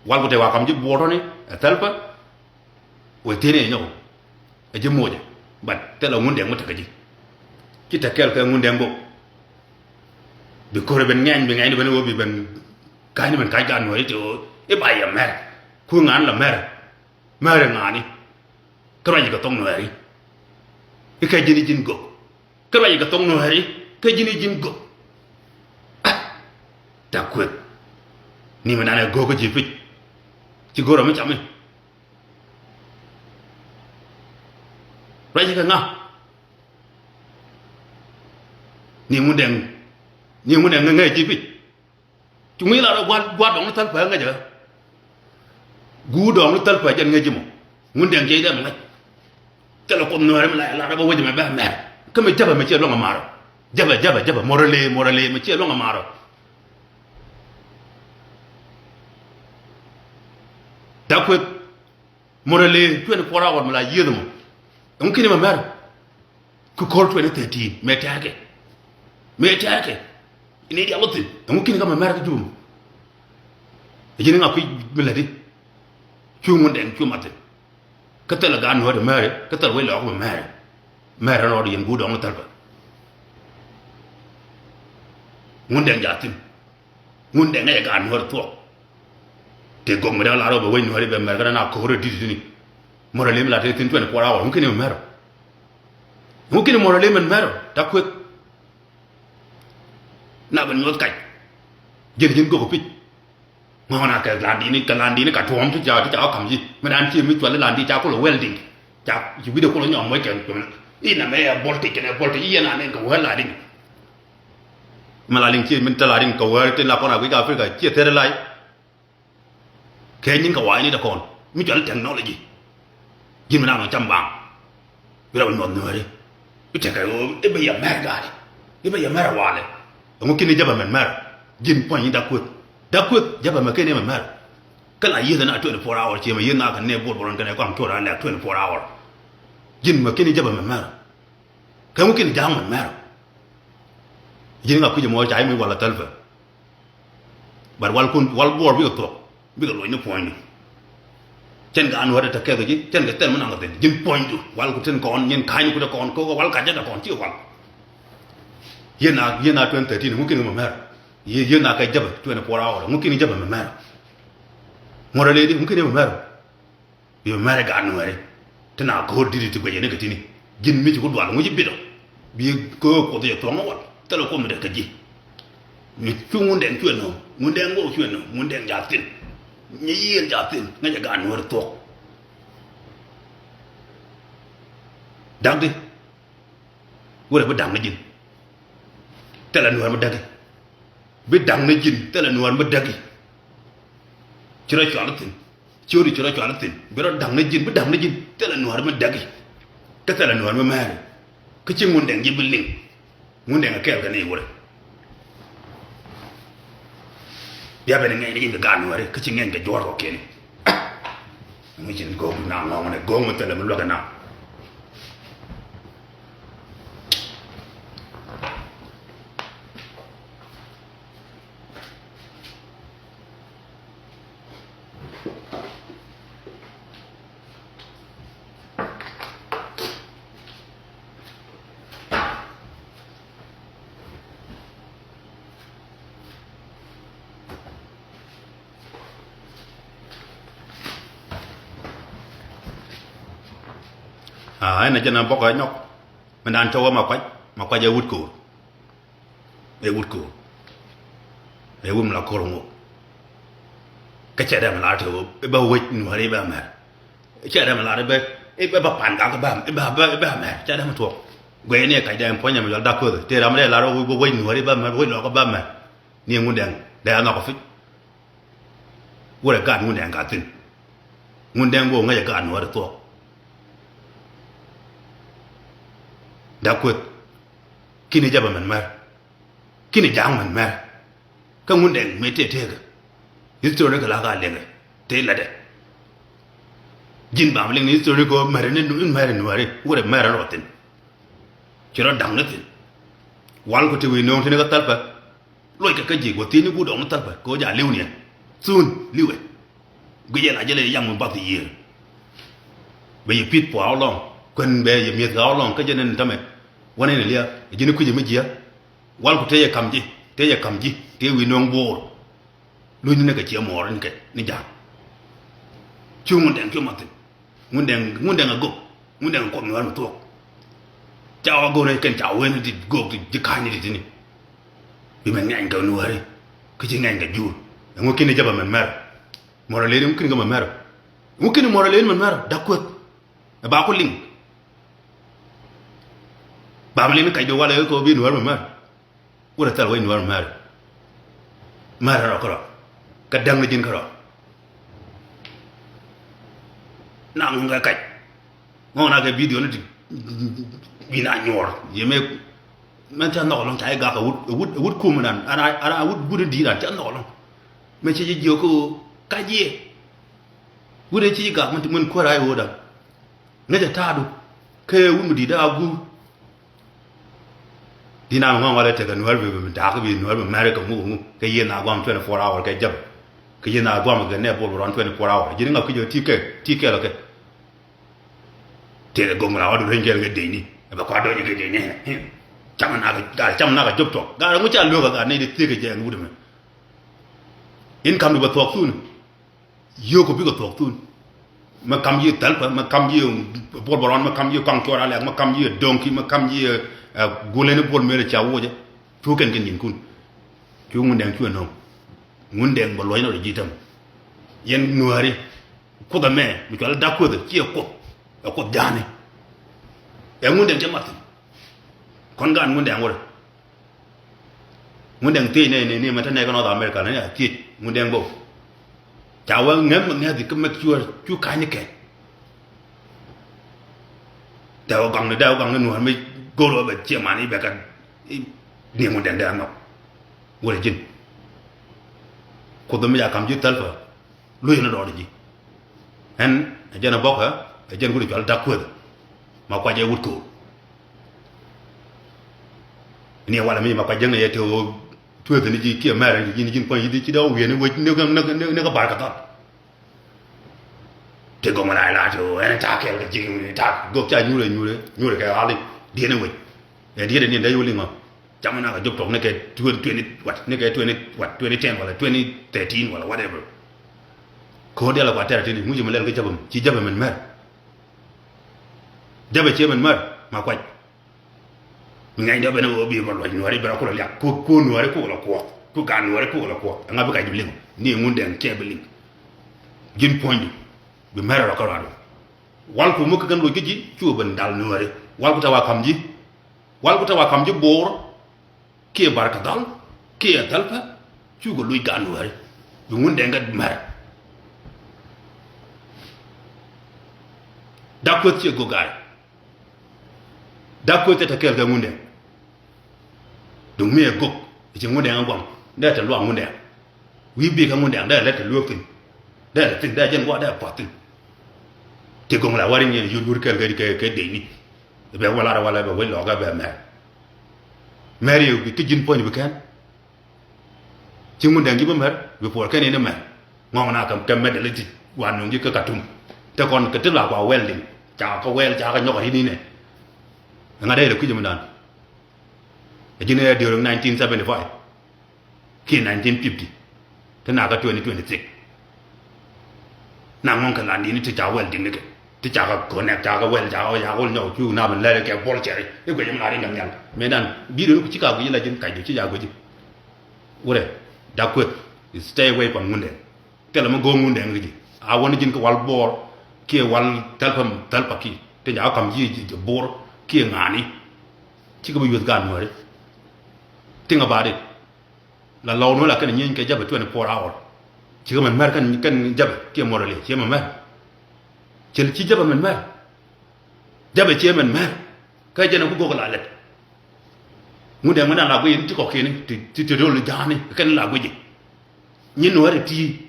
Walku tëë wa kam ji̱ buɔɔr tɔ̱ni ɛ thɛl pä. Wec thi̱n ɛ nyɔk ɛ ji̱ moc ɛ. But thilɛ Ŋundɛŋ mi tekɛ ji̱. Ci te kɛl kɛ Ŋundɛŋ gok. Bi ko̱r ɛ ben ŋɛny, bi ŋɛny ben ɣöö bi ben ka̱ny ben ka̱ny ka Nuääri ti ɣöö i̱ ba yɛ mɛr. Ku ŋa̱n la mɛr. Mɛr ɛ ŋa̱ni. Kä ruac kɛ thok Nuääri. I̱ kɛ ji̱n i̱ ji̱n gök. Kä ruac kɛ thok Nuääri. Kä ji̱n i̱ ji̱n gök. Ah. Dak Kueth. Ni mi nanɛ gök kä ji̱ pic. Ci go̱r ɛ mi cami. Ruac kɛ ŋa? Ni Ŋundɛŋ. Ni Ŋundɛŋ ŋä ŋä ji̱ pic. Cu ŋui̱ lar gua̱a̱r, gua̱a̱r dɔ̱ŋ ni thäl pɛɛ ŋäcä. Guur dɔ̱ŋ ni thäl pɛɛ jɛn ŋäc ji̱ mɔ. Ŋundɛŋ jiɛc dee mɛ ŋäc. Thilɛ Kuoth Nuääri mi la lar bä wec mɛ bɛ mɛr. Kä mi jäpɛ mɛ ciɛ luäŋ ɛ marɔ. Jäpɛ, jäpɛ, jäpɛ. Mɔrɔ lee, mɔrɔ lee mɛ ciɛ luäŋ ɛ marɔ. Dak Kueth. Mɔrɔ lee twenty four hour mi la yieth mɔ. Ɛŋu kini mɛ mɛr? Ku ko̱r twenty thirteen mëë tɛ̈rkɛ. Mëë tɛ̈rkɛ. Ni diaal wä thi̱n. Ɛŋu kini kä mɛ mɛr kä jum? Ɛ ji̱n ŋa kui̱ mi lätdi. Cu Ŋundɛŋ cu mat thi̱n. Kä thilɛ gaat Nuäär mɛri, kä thilɛ wec Lɔɔk mɛ mɛri. Mɛri rɔɔd yɛn guur dɔ̱ŋ ni thäl pɛ. Ŋundɛŋ jaathin. Ŋundɛŋ ŋäcɛ gaat Nuäär thuɔ̱k. Tëë gök mi dee lar ɣöö bɛ wec Nuääri bɛ mɛr kä na ko̱r ɛ di̱t di̱t ni. Mɔrɔ lee mi la tëë thi̱n twenty four hour. Ŋu kini mɛ mɛr? Ŋu kini mɔrɔ lee mɛ mɛr? Dak Kueth. Na ben nyuɔth kac. Ji̱n ji̱n gök pic. Ŋɔ̱ɔ̱n a kɛ landini, kɛ landini ka tuɔ̱ɔ̱m ti ca, ti ca ɣä ka̱m ji̱. Mi raan ci mi cuali landi ca kulɛ welding. Ca ci wi̱cdɛ kulɛ nyɔk moc kɛn. Inɛ mɛ ɛ boltic kɛnɛ boltic i̱ yɛn a nɛn kɛ wɛl lading. Mi la liŋ ci min te lading kɛ wɛl tin la kɔn a guic Africa ci thɛr lay. Kɛ nyin kɛ wa̱a̱ ni dɛ kɔn mi cuali technology. Ji̱n mi na nɔ cam baŋ. Bi rɛw nyuɔth Nuääri. Bi tekɛ ɣöö i̱ bɛ yɛ mɛr gaari. I̱ bɛ yɛ mɛr a walɛ. Ɛŋu kini jäpɛ mɛn mɛr? Ji̱n puɔ̱ny i̱ Dak Kueth. Dak Kueth jäpɛ mɛ keni mɛ mɛr. Kä la yieth ɛn a twenty four hour ciɛ mɛ yieth na kɛ nɛ buɔt buɔt kɛnɛ kɔaŋ cuɔr a lɛk twenty four hour. Ji̱n mɛ keni jäpɛ mɛ mɛr. Kɛ ŋu kini ja̱a̱ŋ mɛ mɛr? Ji̱n ŋa kui̱c ɛmɔ ca i̱ muc wal a thäl pɛ. But wal kun, wal buɔɔr bikɛ thuɔ̱k, bikɛ luɔ̱c ni puɔ̱nydu. Cɛn kɛ an wä te kɛth ji̱, cɛn kɛ thɛl mi naŋ kɛ thi̱n. Ji̱n puɔ̱nydu, wal ku tin kɔn, nyin ka̱ny ni ku te kɔn, ko̱k wal kac jɛ te kɔn, ci wal. Yien a, yien a twenty thirteen, ŋu kini mɛ mɛr? Yien, yien a kɛ jäpɛ twenty four hour, ŋu kini jäpɛ mɛ mɛr? Ŋuɔ̱t a ledi, ŋu kini mɛ mɛr? Bi mɛr ɛ gaat Nuääri. Ti na ko̱o̱r di̱t ti guɛcɛ ni kɛ ti̱ni. Ji̱n mi ci ku dual ŋuci bitɔ. Bi ko̱o̱r Kuoth yɛ thuɔ̱ŋ ɛ wal. Thilɛ Kuoth mi dee kä ji̱. Mi cu Ŋundɛŋ cuɛ nööŋ. Ŋundɛŋ wä cuɛ nööŋ. Ŋundɛŋ jaathin. Nyi yiëël jaathin. Ŋäcɛ gaat Nuääri thuɔ̱k. Dakdi. Wurɛ bi da̱ŋ ni ji̱n. Thilɛ Nuäär mi däki. Bi da̱ŋ ni ji̱n, thilɛ Nuäär mi däki. Ci rɔ cual thi̱n. Ci ɣöö di ci rɔ cual thi̱n. Bi rɔ da̱ŋ ni ji̱n, bi da̱ŋ ni ji̱n. Thilɛ Nuäär mi däki. Kä thilɛ Nuäär mi mɛɛri. Kä ci Ŋundɛŋ ji̱ bi liŋ. Ŋundɛŋ ɛ kɛɛl kɛ ni wurɛ. Bia ben ŋɛny ni ji̱n kɛ gaat Nuääri. Kä ci ŋɛny kɛ juɔ̱ɔ̱r kɔkiɛni. Mi ci go̱o̱k na ŋɔ̱ŋ ni go̱o̱k mi thilɛ mi luäk ɛ na. Aa, ɛn a jɛn a bɔk a nyɔk. Min dan cɔw a ma kuac, ma kuac ɛ wut ko̱o̱r. Ɛ wut ko̱o̱r. Ɛ wut mi la ko̱r ŋok. Kä cɛ dee mi lar te ɣöö i̱ bɛ wec Nuääri i̱ bɛ mɛr. Cɛ dee mi lar i̱ bɛ, i̱ bɛ pan gak i̱ bɛ, i̱ bɛ, i̱ bɛ mɛr. Cɛ dee mi tuɔɔk. Guɛy ni ɛ kac dee mi puɔ̱ny dee mi yɔl dak köth. Tëë ram dee lar i̱ bɛ wec Nuääri i̱ bɛ mɛr, wec Lɔɔk i̱ bɛ mɛr. Ni ɛ Ŋundɛŋ dee a nhɔk ɛ pi̱c. Wurɛ gat Ŋundɛŋ gat thi̱n. Ŋundɛŋ wä ŋäcɛ gat Nuääri thuɔ̱k. Dak Kueth. Kini jäpɛ mɛn mɛr. Kini ja̱a̱ŋ mɛn mɛr. Kä Ŋundɛŋ mëë tëë tëëkɛ. History kɛ la ka liɛŋɛ. Tëë lätdɛ. Ji̱n bam liŋ ni history kɛ mɛr ni mɛr Nuääri. Wurɛ mɛr rɔ thi̱n. Ci rɔ da̱ŋ ni thi̱n. Wal ku te wi̱i̱ nööŋ thi̱n kä Thalpä. Luɔckɛ kä ji̱ guɔ thi̱n ni guut ɔŋ ni Thalpä kɛ ɣöö ja li̱w niɛn. Thun li̱wɛ. Guic yɛ la jɛ lɛ yaŋ mi bath yiëër. Bɛ yɛ pi̱th pua̱a̱ ɣä lɔ̱ŋ. Kuän bɛ yɛ mi̱eth ɣä lɔ̱ŋ kä jɛ nɛn tämɛ. Wä nɛn lia̱a̱ ji̱n kui̱c mi jiäk. Wal ku te yɛ ka̱m ji̱, te yɛ ka̱m ji̱, te wi̱i̱ nööŋ bo̱o̱r. Luny ni kɛ ciɛ mɔɔr ni kɛ ni ja̱a̱ŋ. Cu Ŋundɛŋ cu math thi̱n. Ŋundɛŋ, Ŋundɛŋ a gök. Ŋundɛŋ a kuɔth mi ɣän mi thuɔ̱k. Ca ɣä go̱o̱r ni kɛn ca wen ni ti gök ti ji̱ ka̱ny ni ti ti̱ni. Bi mɛ ŋɛny kɛ nuääri. Kä ci ŋɛny kɛ juur. Ɛŋu ki̱n ni jɛ bɛ mɛn mɛr. Mɔrɔ leni ŋu ki̱n kɛ mɛ mɛr. Ŋu ki̱n ni mɔrɔ leni mɛ mɛr. Da̱k kueth. Ɛ ba ku liŋ. Ba mɛ leni kac di walɛ kɛ bi nuäär mɛ mɛr. Wut a thɛl wec nuäär mɛr. Mɛr rɔ kärɔ. Kä däŋ ni ji̱n kärɔ. Na ŋuŋ kɛ kac. Ŋɔŋ na kɛ bidio ni ti. Bi na nyuɔr. Yɛ mɛ. Mɛn ca nhɔk lɔŋ ca i̱ gak a wut, a wut, a wut kum nan. Ana, ana a wut, wut in di̱i̱t an ca nhɔk lɔŋ. Mɛ ci ji̱ jiök kä kac yɛ. Wut in ci ji̱ gak mɛn, mɛn kuäär a i̱ wut an. Ŋäcɛ ta̱a̱du. Kɛ wut mi di̱i̱t a guur. Di̱t na mi ŋɔ̱ŋ walɛ tekɛ nuäär bi, bi da̱a̱k bi nuäär bi mɛr kɛ ŋuk ŋuk. Kɛ yiëë na guam twenty four hour kɛ jäp. Kɛ yiëë na guam kɛ nɛ bol rɔn twenty four hour. Ji̱n ŋak ki jɛ ti kɛ, ti kɛ lɔ kɛ. Tëë kɛ gom la wa du reny kɛ lɔ kɛ dec ni. Ɛ bɛ kua dɔny kɛ dec ni. Cam na kɛ, gaa cam na kɛ jop tɔk. Gaa ŋu ca luäk kɛ gaa nɛy di thiek kɛ jɛ ɛn wut mɛ. In kam du bɛ thuɔk thun. Yio̱o̱k kɛ bikɛ thuɔ̱k thun. Mɛ kam ji̱ Thalpä, mɛ kam ji̱ Bol Bärɔn, mɛ kam ji̱ Kɔaŋ Cuɔr Alɛk, mɛ kam ji̱ Do̱ŋki, mɛ kam ji̱, ɛ, Gulɛni Bol Mel ca wocɛ. Cu kɛn kɛ nyinkun. Cu Ŋundɛŋ cuɛ nööŋ. Ŋundɛŋ bɛ luɔ̱c nɔ rɛ ji̱ täm. Yɛn nuääri. Kuoth ɛmɛ mi cual Da̱k Kueth ci ɛ kuoth. Ɛ kuoth ja̱a̱ni. Ɛ Ŋundɛŋ cɛ mat thi̱n. Kɔn gaat Ŋundɛŋ wä rɛ. Ŋundɛŋ thiec nɛ ni, ni mɛ te nɛ kä North America ni a thiec Ŋundɛŋ bä. Ca wä ŋäm ŋäth ikä make sure cu ka̱ny ni kɛn. Dɛ wä gɔŋ ni, dɛ wä gɔŋ ni nuɔ̱ɔ̱r mi go̱r wä bɛ ciɛ man i̱ bɛ kä ni Ŋundɛŋ dɛ anɔk. Wä ji̱n. Kuoth mi ca ka̱m ji̱ Thalpä. Luc ni dɔɔr ji̱. Ɛn ɛ jɛn ɛ bɔkä ɛ jɛn wut ɛ cual Da̱k Kueth. Ma kuac ɛ wut ko̱o̱r. Ni ɛ walɛ mi ma kuac jäŋ ni yɛ te ɣöö tueeth ni ji̱ kiɛ mɛr ni ji̱ ni ji̱n puɔ̱ny yi̱th ci dee wä wiee ni wec ni kä, ni kä, ni kä Bar Kadhal. Te gɔmɛ la la te ɣöö ɛn ta̱a̱ kɛɛl kɛ ji̱ ni ta̱a̱ gök ca nyuurɛ, nyuurɛ, nyuurɛ kɛ ɣali. Dieen ni wec. Ɛ dieen ni dee yoli ŋɔ. Cam na kɛ jop tɔk ni kɛ twenty, twenty what, ni kɛ twenty what, twenty ten wala twenty thirteen wala whatever. Ko̱r dial a kua tɛr tini ŋuci mi lɛl kä jabɛ mi ci jabɛ min mɛr. Jabɛ ci min mɛr ma kuac. Mi ŋɛny dɔ bɛn a wä bi rɔ luac nuari bɛn a kulɛ liak ku, ku nuari ku la kuɔth ku gan nuari ku la kuɔth. Ŋa bi kac du liŋ ni Ŋundɛŋ cɛ bi liŋ. Ji̱n puɔ̱nydu bi mɛr rɔ kä ruadu. Wal ku mi kä kɛn loc kä ji̱ cu ben dal nuari wal ku ta wa kam ji̱. Wal ku te wa kam ji̱ Bor kiɛ Bar Kadhal kiɛ Thalpä cukɛ luc gan wääri bi Ŋundɛŋ kɛ mɛr. Da̱k Kueth ciɛ gök gaari. Da̱k Kueth cɛ te kɛɛl kɛ Ŋundɛŋ. Duŋ mi ɛ gök ci Ŋundɛŋ ɛ guam dee te luaak Ŋundɛŋ. Wi̱i̱ bi̱i̱ kä Ŋundɛŋ dee lät kɛ lueek thi̱n. Dee lät thi̱n dee jɛn gua̱a̱r dee pua̱th thi̱n. Ti go̱ŋ la wari nyin yur yur kɛl kɛ kɛ kɛ dec ni. Bɛ wä lar walɛ bɛ wec lɔɔkä bɛ mɛr. Mɛr yɛ bi kä ji̱n puɔ̱ny bi kɛn. Ci Ŋundɛŋ ji̱ bi mɛr bi puɔr kɛn in mɛr. Ŋɔŋ na kɛ mɛt dɛl i̱ ti wa nuŋ ji̱ kä Katum. Te kɔn kɛ ti la kua wɛl diŋ ca kä wɛl ca kä nyɔk a rin inɛ. Ŋa dee lɛ kui̱c mi dan. Ɛ ji̱n ɛ during nineteen seventy five. Kiɛ nineteen fifty. Ti nakä twenty twenty six. Na ŋuɔ̱ŋ kɛ landini ti ca wɛl di̱ŋ nikɛ ti ca kä connect ca kä wɛl ca kä ca kä wɛl nyɔk cu na ben lɛl kɛ bol cɛri i̱ guic mi na rin kɛ nhial. Mëë dan bi̱i̱ rin ku ci ka guic la ji̱n kac du ci ca guic. Wurɛ Da̱k Kueth. Stay away from Ŋundɛŋ. Thilɛ mi go̱o̱ŋ Ŋundɛŋ kä ji̱ a wä ni ji̱n kä wal Bor kiɛ wal Thalpä, Thalpä kiɛ ti ca kä ka̱m ji̱ ji̱ Bor kiɛ ŋa̱a̱ni. Cikɛ bi yuth gaat nuääri. Think about it. La lɔw ni la kɛn nyieny kɛ jabɛ twenty four hour. Cikɛ mɛn mɛr kɛn kɛn jabɛ kiɛ mɔrɔ liɛ ciɛ mɛn mɛr. Cɛl ci jabɛ mɛn mɛr. Jabɛ ciɛ mɛn mɛr. Kä jɛn ku gok la lɛt. Ŋundɛ ŋundɛ la guic ti kɔkiɛni ti ti ti dol ja̱a̱ni kɛn la guic. Nyin nuɔ̱ɔ̱ri ti.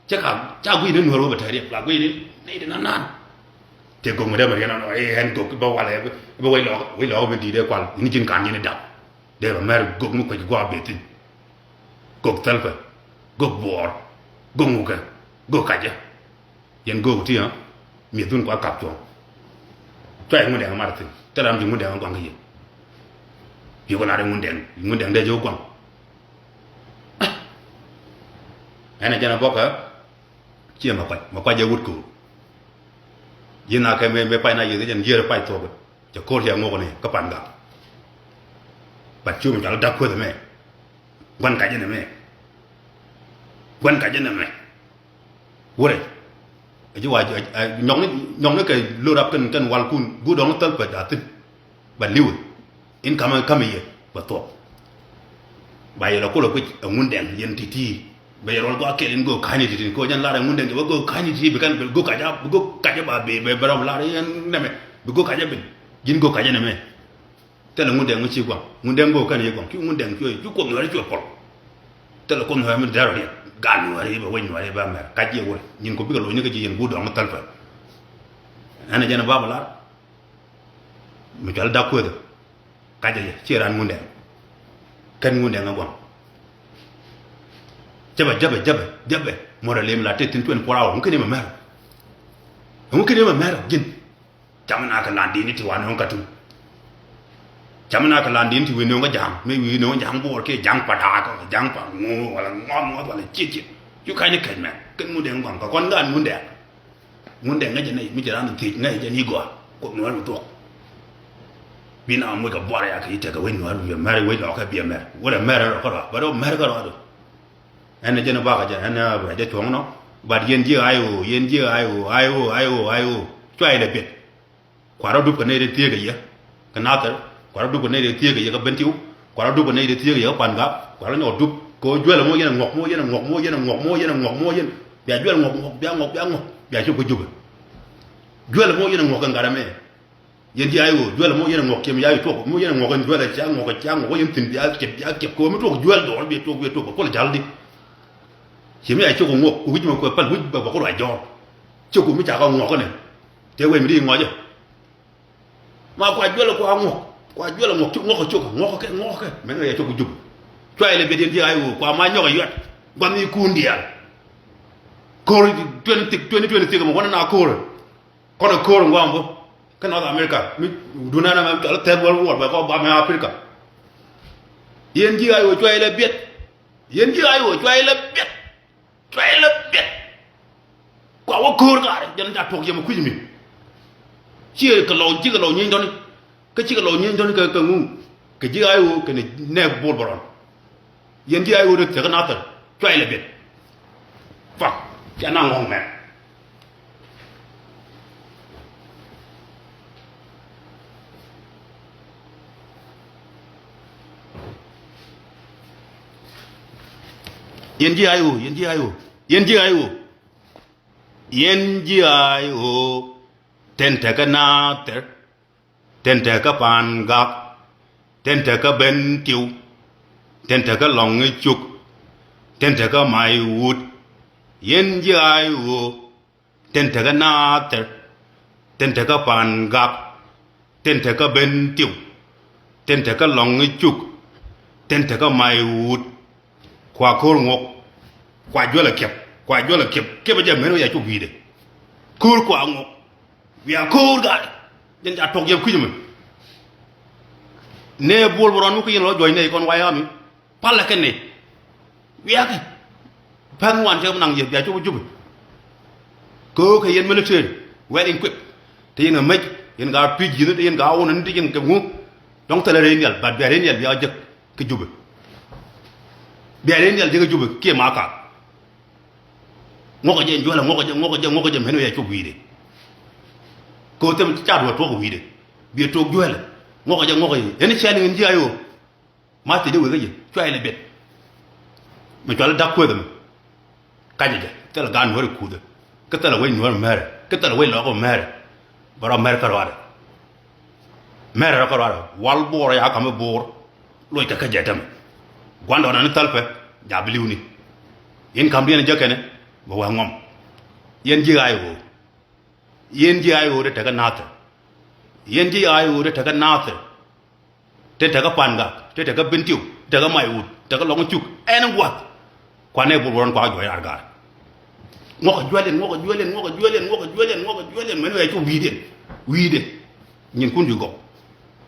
Cɛ ka ca guic ni nuɔ̱ɔ̱ri wä bɛ tɛri la guic ni ni di nan nan. Tëë gök mi dee mi riɛn ɔnɔ, ɛ ɣän gök bä walɛ, bä wec lɔɔk, wec lɔɔk bi di̱i̱t ɛ kual. Ini ji̱n ka̱n ji̱n i̱ dap. Dee bä mɛr gök mi kuec gua̱a̱ beth thi̱n. Gök thäl pɛ, gök buɔɔr, gök ŋukɛ, gök kacä. Yɛn gök ti ɣä, mi̱eth wun kua kap cuɔ̱ɔ̱ŋ. Cua yɛ Ŋundɛŋ ɛ mar thi̱n. Thilɛ ram ji̱ Ŋundɛŋ ɛ gua̱ŋ kä yɛ. Yɛ kɔ lar ɛ Ŋundɛŋ, Ŋundɛŋ dee jɛ wä gua̱ŋ. Ɛn ɛ jɛn ɛ bɔkä, ciɛ mɛ kuac, mɛ kuac ɛ wut köör. Yi̱n a kɛ mëë, mëë pac na yieth jɛn yiër pac thuɔk. Cɛ ko̱r cɛ ŋuɔk ni kä pan gak. Bat cu mi cɔal dak kueth ɛmɛ. Gua̱n kacä nɛmɛ. Gua̱n kacä nɛmɛ. Wurɛ. Ɛ ji̱ wa, ɛ, ɛ, nyɔkni, nyɔkni kɛ lo̱r rap kɛn, kɛn walkun. Guut dɔ̱ŋ thäl pɛt a thi̱n. Ba li̱wɛ in kamɛ, kamɛ yɛ bɛ thuɔk. Ba yɛ lɛ kulɛ kuic ɛ Ŋundɛŋ yɛn ti̱ti̱. Bɛ yɛ rɔl gɔaa kɛl in go̱o̱k ka̱ny ni ti̱ti̱, kɛ ɣöö jɛn lar ɛ Ŋundɛŋ cɛ bɛ go̱o̱k ka̱ny ni ti̱ti̱, bi kɛn bɛ go̱o̱k ka̱ny, bɛ go̱o̱k ka̱ny ba, bɛ, bɛ rɔm lar yɛn nɛmɛ, bi go̱o̱k ka̱ny ben. Ji̱n go̱o̱k ka̱ny nɛmɛ. Thilɛ Ŋundɛŋ mi ci gua̱ŋ. Ŋundɛŋ go̱o̱k kɛn yɛ gua̱ŋ. Ci Ŋundɛŋ cuɛ, ci Kuoth Nuɛɛri cuɛ pɔl. Thilɛ Kuoth Nuɛɛri mi dɛr ɔ riɛk. Gaat Nuɛɛri bɛ wec Nuɛɛri bɛ mɛr. Kac yɛ wurɛ. Nyin kɔ bikɛ lo̱c ni kä ji̱ yɛn guut dɔ̱ŋ thäl pɛt. Ɛn ɛ jɛn ɛ bapɛ lar. Mi cɔal dak kuethä. Kacä jɛ, ciɛ raan Ŋundɛŋ. Kɛn Ŋundɛŋ ɛ gua̱ŋ. Jäpɛ, jäpɛ, jäpɛ, jäpɛ. Muɔ̱rɛ lem la tëë thi̱n twenty-four hour. Ŋu kɛn imɛ mɛr? Ŋu kɛn imɛ mɛr ji̱n? Camɛ na kɛ lan di̱n ti wa nööŋ Katum. Camɛ na kɛ lan di̱n ti wi̱i̱ nööŋ kä ja̱a̱ŋ. Mëë wi̱i̱ nööŋ ja̱a̱ŋ buɔɔr kiɛ ja̱a̱ŋ pa daak, ja̱a̱ŋ pa ŋo̱o̱ŋ, wala ŋɔm ŋɔth, wala ciet ciet. Cu ka̱ny ni kɛc mɛ. Kɛn Ŋundɛŋ gua̱ŋ kɛ kɔn gaat Ŋundɛŋ. Ŋundɛ ŋäcɛ nɛy mi cɛ raan thiec ŋäcɛ jɛ ni gɔaa. Kuoth Nuäär bi thuɔ̱k. Bi na moc kɛ buar ya kɛ i̱ tekɛ wec Nuäär bi mɛr wec lɔɔkɛ bi mɛr. Wurɛ mɛr rɔ kärɔa, bɛ rɔ mɛr kärɔa do. Ɛn jɛn bakɛ jɛ, ɛn rɛ jɛ cuɔ̱ŋ nɔ. But yɛn ji̱ I O, yɛn ji̱ I O, I O, I O, I O. Cua ilɛ biɛt. Kua rɔ dup kɛ nɛy rɛ thieek kɛ yɛ. Kɛ Nathɛr, kua rɔ dup kɛ nɛy rɛ thieek kɛ yɛ kɛ Bentiu. Kua rɔ dup kɛ nɛy rɛ thieek kɛ yɛ kɛ Pan Gak. Kua rɔ nyɔk dup. Kɛ ɣöö Juɛl ɛmɔ yɛn ɛ ŋuɔ̱k, mɔ yɛn ɛ ŋuɔ̱k, mɔ yɛn ɛ ŋuɔ̱k, mɔ yɛn ɛ ŋuɔ̱k, mɔ yɛn. Bia Juɛl ŋuɔ̱k, ŋuɔ̱k, bia ŋuɔ̱k, bia ŋuɔ̱k. Bia cop kä Jubɛ. Juɛl ɛmɔ yɛn ɛ ŋuɔ̱k kɛ ŋa̱t ɛmɛ. Yɛn ji̱ I O, Juɛl ɛmɔ yɛn ɛ ŋuɔ̱k kiɛm ya i̱ tuɔk, mɔ yɛn ɛ ŋuɔ̱k ɛn Juɛl ɛ cia ŋuɔ̱k ɛ cia ŋuɔ̱k ɛ yɛn thi̱n bia kiɛp, bia kiɛp kɛ ɣöö mi tuɔk Juɛl dhɔr bia tuɔk, bia tuɔk kɛ kuɔl ja̱l di. Ciɛ mi a ciök ŋuɔk wi̱c mɛ kuɛ päl wi̱c bɛ bɛ ku ruac jɔ̱ɔ̱r. Ciök mi ca kɛ ŋuɔk kɛnɛ. Tëë wee mi di ŋɔcä. Ma kua Juɛl kua ŋuɔk. Kua Juɛl ŋuɔk, ŋuɔk kɛ ciök, ŋuɔk kɛ, ŋuɔk kɛ. Mɛn wee a ciök Jubɛ. Cua ilɛ biɛt yɛn ji̱ I O, kua ma nyɔk ɛ yuat. Gua̱n ni kun diaal. Ko̱r twenty, twenty twenty-six mɛ wänä na ko̱r. Kɔn ɛ ko̱r ŋuam bä. Kä North America. Mi duundɛ na mɛ cɔl third world war bɛ kɔ ba mɛ Africa. Yɛn ji̱ I O cua ilɛ biɛt. Yɛn ji̱ I O cua ilɛ biɛt. Cua ilɛ biɛt. Kua wä ko̱r kaarɛ jɛn ca tuɔk yɛm kui̱c mi. Ciɛ kɛ lɔw, ci kɛ lɔw nyieeny dɔ̱ni. Kä ci kɛ lɔw nyieeny dɔ̱ni kɛ, kɛ ŋu. Kɛ ji̱ I O kɛnɛ nɛ Bol Bärɔn. Yɛn ji̱ I O ni thiek kä Nathɛr. Cua ilɛ biɛt. Fuck. Ca na ŋɔ̱ŋ mɛ. Yɛn ji̱ I O, yɛn ji̱ I O, yɛn ji̱ I O. Yɛn ji̱ I O. Tin te kä Nathɛr. Tin te kä Pan Gak. Tin te kä Bentiu. Tin te kä Lɔŋ i̱ Cuk. Tin te kä May Wut. Yɛn ji̱ I O. Tin te kä Nathɛr. Tin te kä Pan Gak. Tin te kä Bentiu. Tin te kä Lɔŋ i̱ Cuk. Tin te kä May Wut. Kua ko̱r ŋuɔk. Kua Juɛl ɛ kiɛp. Kua Juɛl ɛ kiɛp. Kiɛp ɛ jɛ men wä ya cuk wi̱i̱dɛ. Ko̱r kua ŋuɔk. Wiaa ko̱o̱r gaat. Jɛn ca tuɔk yɛp kui̱c mɛ. Nɛ Bol Bärɔn mi kui̱c yɛn lɔ juɔ̱c nɛ kɔn wayami. Palɛ kɛ nɛ. Wiakɛ. Päth ŋuan cɛ naŋ yɛ bia cop Jubɛ. Ko̱o̱r kɛ yɛn military. Well equipped. Te yɛn kɛ mec, yɛn ka pi̱c yi̱n, te yɛn ka wun ni, te yɛn kɛ ŋu. Dɔ̱ŋ thilɛ rɛy nhial, but bia rɛy nhial bia jek kä Jubɛ. Bia rɛy nhial jek kä Jubɛ kiɛ ma kath. Ŋuɔkɛ jɛ Juɛl, ŋuɔkɛ jɛ, ŋuɔkɛ jɛ, ŋuɔkɛ jɛ, mɛn wee a cop wi̱i̱dɛ. Kɛ ɣöö thɛm ca duɔ̱ɔ̱r tuɔɔk wi̱i̱dɛ. Biɛ tuɔɔk Juɛl. Ŋuɔkɛ jɛ, ŋuɔkɛ jɛ. Ɛn cɛl ŋin ji̱ I O. Ma thiecdä wek kä yɛ. Cua ilɛ biɛt. Mi cɔal i̱ dak kueth ɛmɛ. Kacɛ jɛ. Thilɛ gaat Nuäär i̱ kuthɛ. Kä thilɛ wec Nuäär mɛrɛ. Kä thilɛ wec lɔɔk mɛrɛ. Bɛ rɔ mɛr kä ruaadɛ. Mɛrɛ rɔ kä ruaadɛ. Wal Bo̱o̱r ya ka̱m i̱ Bo̱o̱r. Loc kɛ kä jɛ tämɛ. Gua̱ndɔɔŋni thäl pɛ. Ja bi li̱wni. Yɛn ka̱m diɛn jɛ kɛnɛ. Bɛ wee ŋɔm. Yɛn ji̱ I O. Yɛn ji̱ ay ɣöö te tekä Nathir. Yɛn ji̱ ay ɣöö te tekä Nathir. Te tekä Pangak, te tekä Bentiu, te tekä Maiwut, te tekä Lɔŋcuk, ɛn gua̱th. Kuanɛ bol bol rɔn kua juɔc ar gaar. Ŋuɔk a juɛl in, ŋuɔk a juɛl in, ŋuɔk a juɛl in, ŋuɔk a juɛl in, ŋuɔk a juɛl in, mɛn wee cu wi̱i̱dɛ, wi̱i̱dɛ. Nyin kun juc gɔk.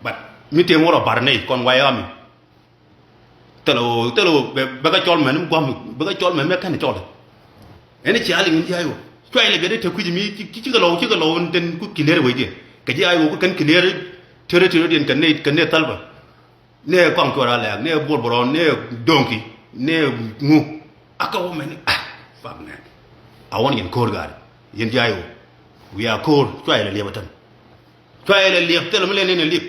But mi tëë ŋuɔr a bar nɛy kɔn wayami. Thilɛ ɣöö, thilɛ ɣöö bɛ, bɛ kɛ cɔl mɛn mi gua̱m, bɛ kɛ cɔl mɛn mi kɛn cɔl. Ɛn i̱ cia liŋ in ji̱ ay ɣöö cua ilɛ biɛt i̱ te kui̱c mi ci, ci, cikɛ lɔw, cikɛ lɔw in ten ku clear wecdiɛn. Kɛ ji̱ ay ɣöö ku kɛn clear territory diɛn kɛ nɛ, kɛ nɛ Thalpa. Nɛ kɔaŋ cuɔr a lɛɛk, nɛ bol bɛ rɔɔn, nɛ do̱ŋki, nɛ ŋu. Akɛ wä mɛn i̱, ah, fuck man. A wä ni yɛn ko̱r gaari, yɛn ji̱ ay ɣöö. Wiaa ko̱r, cua ilɛ liɛp a tɛn. Cua ilɛ liɛp, thilɛ mi lɛ nɛn ɛ liɛp.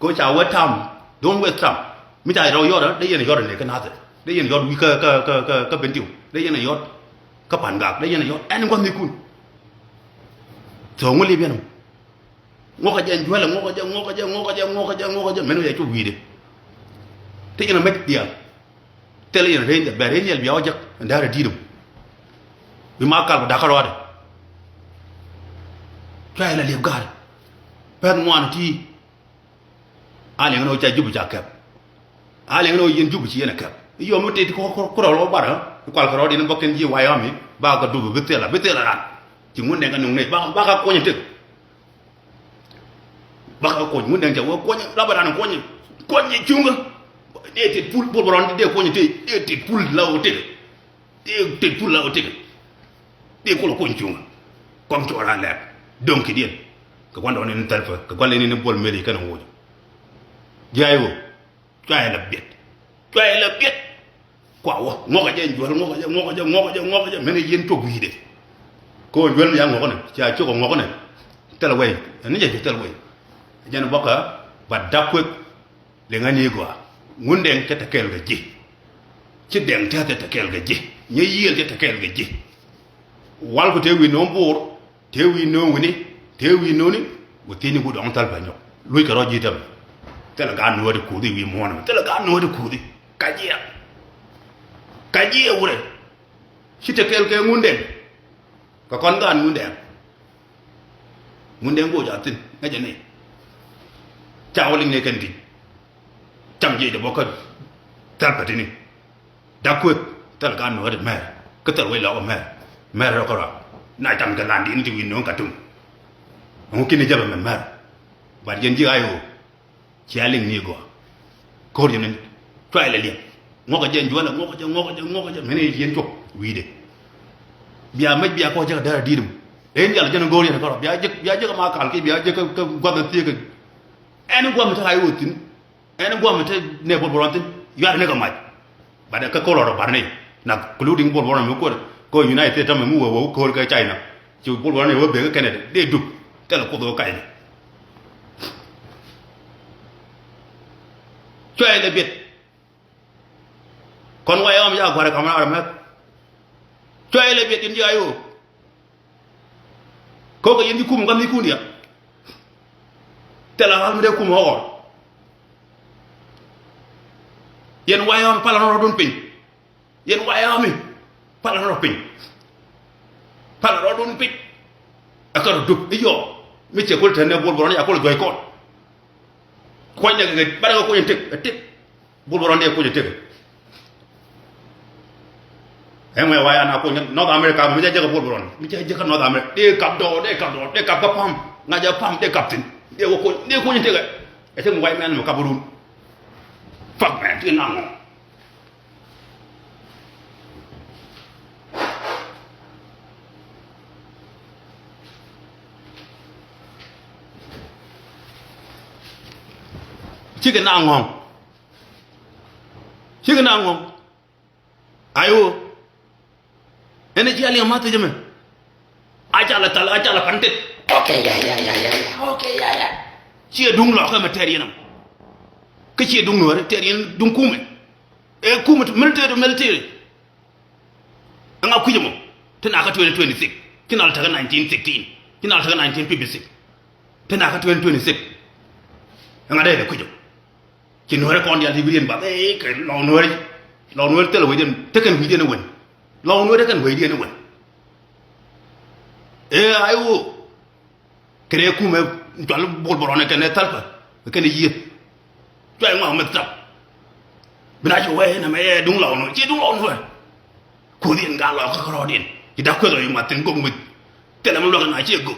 Kɛ ca wä tam, don't waste time. Mi ca rɔw yɔt, dee yɛn yɔt ɛ lɛ kä Nathir. Dee yɛn yɔt wi̱i̱ kä, kä, kä, kä, kä Bentiu. Dee yɛn yɔt kä Pangak. Dee yɛn yɔt ɛn gua̱thnikun. Thok ŋu liɛp yɛn ɔ. Ŋuɔk kɛ jɛ ɛn juälɛ, ŋuɔk kɛ jɛ, ŋuɔk kɛ jɛ, ŋuɔk kɛ jɛ, ŋuɔk kɛ jɛ, ŋuɔk kɛ jɛ. Mɛn wee cu wi̱i̱dɛ. Te yɛn ɛ mec diaal. Thilɛ yɛn rɛy, bɛ rɛy nhiɛl bia wä jek, ɛn da̱rɛ di̱i̱t ɔ. Wi̱i̱ ma kal bɛ da̱k kä rɔɔdɛ. Cua ilɛ liɛp ga̱a̱r. Pɛn ŋuan ti. A liŋ ni ɣöö ca Jup ca kɛp. A liŋ ni ɣöö yɛn Jup ci yɛn a kɛp. I̱ yɔm i̱ tet kɔ, kɔ, kɔ rɔl wä bar, ɣä? I̱ kual kɛ rɔɔd in bä kɛn ji̱ White Army, ba kɛ dup bi thil a, bi thil a ran. Ci Ŋundɛŋ kɛ nuŋ nɛy, ba, ba ka kuɔny tek. Ba ka kuɔny, Ŋundɛŋ ca wä kuɔny, la ba ran kuɔny, kuɔny cuŋä. Dee tet pul, pul bä rɔɔd, dee kuɔny tek, dee tet pul la wä tek. Dee tet pul la wä tek. Dee kulɛ kuɔny cuŋä. Kɔm cuɔr a lɛk. Do̱ŋkidiɛn. Kɛ gua̱ndɔɔŋni ni Thalpa, kɛ gua̱ndɔɔŋni ni Bol Mel i̱ kɛn a woc. Ji̱ ay ɣöö. Cua ilɛ biɛt. Cua ilɛ biɛt. Kua wä. Ŋuɔk a jɛ ɛn juäl, ŋuɔk a jɛ, ŋuɔk a jɛ, ŋuɔk a jɛ, ŋuɔk a jɛ. Mɛn i̱ yɛn cop wi̱i̱dɛ. Kɛ ɣöö juäl mi ya ŋuɔknɛ. Cia cok a ŋuɔknɛ. Thilɛ wɛy. Ɛn ni jɛ ci thilɛ wɛy. Jɛn bɔkä, ba da̱k kuek. Liŋä ni gɔaa. Ŋundɛŋ cɛ te kɛɛl kɛ ji̱. Ci Dɛŋ tɛth cɛ te kɛɛl kɛ ji̱. Nyɛ yiëël cɛ te kɛɛl kɛ ji̱. Walku tëë wi̱i̱ no̱o̱ŋ Bor, tëë wi̱i̱ no̱o̱ŋ wi̱ni, tëë wi̱i̱ no̱o̱ni, wä thiecni ku dɔ̱ŋ Thalpa nyɔk. Luc kɛ rɔ̱ ji̱ tämɛ. Thilɛ gaat nuɔ̱ɔ̱t i̱ kuuthi wi̱i̱ muɔ̱ɔ̱n ɛmɛ. Thilɛ gaat nuɔ̱ɔ̱t i̱ kuuthi. Ka jiɛ. Ka jiɛ wurɛ. Ci te kɛɛl kɛ Ŋundɛŋ. Kɛ kɔn gaat Ŋundɛŋ. Ŋundɛŋ goc a thi̱n ŋäcɛ ni. Ca wä liŋ ni kɛn di̱t. Cam jiɛc dee bä kä Thalpa tini. Da̱k kueth thil ka nuɔ̱ɔ̱ri mɛr. Kä thil wec lɔk mɛr. Mɛr rɔ kärɔa. Na cam kɛ lan di̱t ni ti wi̱i̱ no̱o̱ŋ Katum. Ɛŋu ki̱n i̱ jäpɛ mɛ mɛr. Bat yɛn ji̱ ay ɣöö. Cia liŋ ni gɔaa. Ko̱r yɛn ni. Cua ilɛ liɛp. Ŋuɔk kɛ jɛ ɛn juɔlɛ, ŋuɔk kɛ jɛ, ŋuɔk kɛ jɛ, ŋuɔk kɛ jɛ. Mɛn i̱ yɛn cop wi̱i̱dɛ. Bia mec bia kɔc jɛ kɛ däär di̱i̱t mɔ. Ëë nhial jɛn go̱o̱r yɛn kärɔa. Bia jek, bia jek ma kal kiɛ bia jek kä, kä guath thiek kɛ. Ɛn guath mi te ay ɣöö thi̱n. Ɛn gua̱a̱m te nɛ bol bol rɔn thi̱n, yuat ni kɛ mac. Bat kä kol rɔ bar ni na, including bol bol rɔn mi kuɔr kɛ United States mi wee wee ko̱r kɛ China. Ci bol bol rɔn ni wee bek kɛ Canada dee dup. Thilɛ kuoth wee kac ni. Cuɛ ilɛ biet. Kɔn wa yɔm ya gua̱r kamɛ arɛ mɛth. Cuɛ ilɛ biet in ji̱ ay ɣöö. Ko̱kɛ yɛn ji̱ kum kä mi kun diɛ. Thilɛ ɣa̱l mi dee kum ɣɔr. Yɛn wayɔmi palɛ rɔɔdun piny. Yɛn wayɔmi palɛ rɔɔd piny. Palɛ rɔɔdun piny. Ɛ kɛ rɔ dup i̱ yɔɔ. Mi cɛ kul tɛn nɛ bol bol rɔɔd ya kul juɔc kɔn. Kuɔny nɛ kɛ barɛ kɛ kuɔny tek ɛ tek. Bol bol rɔn dee kuɔny tek. Ɛŋɛ wa ya na kuɔny North America mi jɛ jɛ kɛ bol bol rɔn mi jɛ jɛ kɛ North America dee kap dɔɔ dee kap dɔɔ dee kap kɛ pam ŋa jɛ pam dee kap thin dee wä kuɔny dee kuɔny tek ɛ. Ɛ tek mi white man mi kap run. Fuck man ti na ŋɔ. Cikɛ na ŋɔ̱ŋ. Cikɛ na ŋɔ̱ŋ. Ayo. Ɛn ɛ cia liŋ ma thiec ɛmɛ. A ca lɛ thal a ca lɛ pan tet. Ok ya ya ya ya ya. Ok ya ya. Ciɛ duŋ lɔk ɛmɛ tɛr yɛn ɛmɛ. Kä ciɛ duŋ nuɔ̱ɔ̱ri tɛr yɛn duŋ kumɛ. Ɛ kumɛ military to military. Ɛŋa kui̱c ɛmɔ ti nakä twenty twenty-six ci nal tekä nineteen sixteen ci nal tekä nineteen fifty-six. Ti nakä twenty twenty-six. Ɛŋa dee dee kui̱c ɛmɔ. Ci nuɔ̱ɔ̱rɛ kɔn diaal ti wi̱diɛn bath ɛ kɛ lɔw nuɔ̱ɔ̱rɛ. Lɔw nuɔ̱ɔ̱rɛ thilɛ wecdiɛn tekɛn wi̱diɛn ɛ wen. Lɔw nuɔ̱ɔ̱rɛ tekɛn wecdiɛn ɛ wen. Ɛ ay wo. Kɛnɛ kumɛ cual Bol Bärɔn kɛnɛ Thalpa kɛnɛ Yiëth. Cuay ŋɔak meth tap. Bi na ci wee nɛmɛ yɛ duŋ lɔw nɔ, ci duŋ lɔw nɔ wee. Kuoth in gaa lɔk kä kärɔɔdiɛn. Ci Dak Kueth rɔ yi mat thin gok mith. Thilɛ mi luäk na ci gok.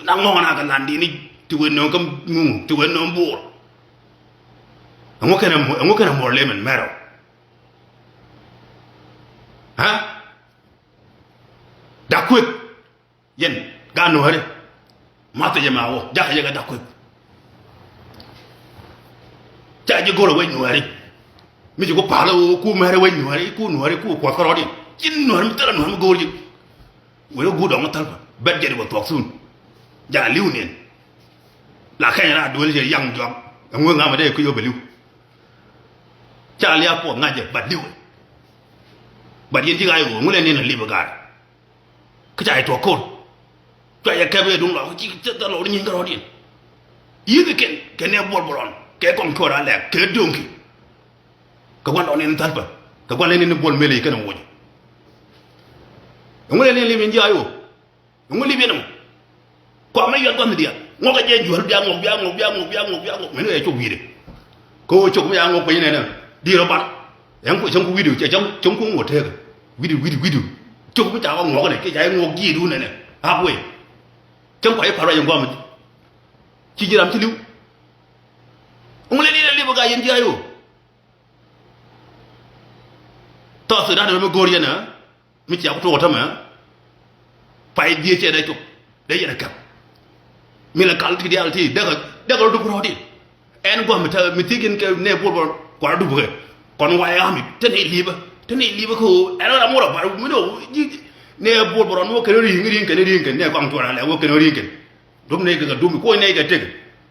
Na ŋɔk na kɛ landini ti wee nööŋ kä ŋuŋ, ti wee nööŋ Bor. Ɛŋu kɛnɛ, ɛŋu kɛnɛ muɔr lemɛn mɛrɔ? Ha? Dak Kueth. Yɛn gaa Nuääri. Mathɛ jɛ ma wä jakä jɛ kɛ Dak Kueth. Ca ji̱ go̱r ɛ wec Nuääri. Mi ci ku pal ɛ ku mɛr ɛ wec Nuääri, ku Nuääri ku kuɔth kärɔɔdiɛn. Ci Nuääri mi thilɛ Nuääri mi go̱r ji̱. Wec ɛ guut ɔŋ Thalpa bɛt jɛ di wä thuɔk thun. Ja li̱w niɛn. La kɛny raa duel jɛ yaŋ juak. Ɛŋu ŋa̱m ɛ dee kui̱ ɣöö bɛ li̱w. Ca liap puɔth ŋa̱c jɛ bat li̱w. Bat yɛn ji̱ ɣaac ɣöö ŋulɛ niɛn ɛ lip ɛ gaar. Kä ca yɛ tuɔk ko̱r. Cua yɛ kɛp yɛ duŋ lɔk ci thil lɔk ni nyin kärɔɔdiɛn. Yi̱th kɛn kɛ nɛ Bol Bärɔn kɛ kɔŋ cuɔr a lɛk kɛ do̱ŋki. Kɛ gua̱n lɔk ni ni Thalpa kɛ gua̱n lɛ ni ni Bol Mel i̱ kɛn woc. Ɛŋu lɛ ni lip in ji̱ a yo̱o̱. Ɛŋu lip in ɛmɔ. Kɔamɛ yuɛn gua̱n ni diaal ŋɔk ɛ jɛ juäl bia ŋɔk bia ŋɔk bia ŋɔk bia ŋɔk bia ŋɔk mɛn wee cok wi̱i̱dɛ. Kɛ ɣöö cok mi ca ŋɔk piny nɛnɛ di̱i̱r ɔ bar. Ɛn ku cäŋ ku wi̱di̱w cɛ cäŋ cäŋ ku ŋot tekä wi̱di̱w wi̱di̱w wi̱di̱w. Cok mi ca kɔ ŋɔk nɛ kiɛ ca i̱ ŋɔk ji̱i̱du nɛnɛ a kuëë. Cäŋ kua i̱ pa̱r ruac in gua̱a̱m. Ci ji̱ ram ci li̱w. Ŋu lɛ di̱t ɛ li̱p ɛ gaa yɛn ji̱ a yo̱o̱. Thɔɔth Sudan ɛ mi go̱o̱r yɛn ɛ mi cia ku tuɔɔk tämɛ. Pay dhiec cɛ dee cop dee yɛn ɛ kɛp. Mi la kal ti diaal ti dee kɛ dee kɛ rɔ dup rɔɔdi. Ɛn gua̱a̱m mi te mi thiek yɛn kɛ nɛ Bol Bärɔn kua rɔ dup kɛ. Kɔn wayɛ ami te ni li̱pä te ni li̱pä kä ɣöö ɛn ram wä rɔ bar mi ni ɣöö ji̱ nɛ Bol Bärɔn wä kɛn ri̱i̱ŋ ri̱i̱ŋ kɛn ri̱i̱ŋ kɛn nɛ kɔaŋ tuɔɔk ralɛ wä kɛn ri̱i̱ŋ kɛn. Dom nɛy kɛ kɛ dom kuɔny nɛy kɛ tek.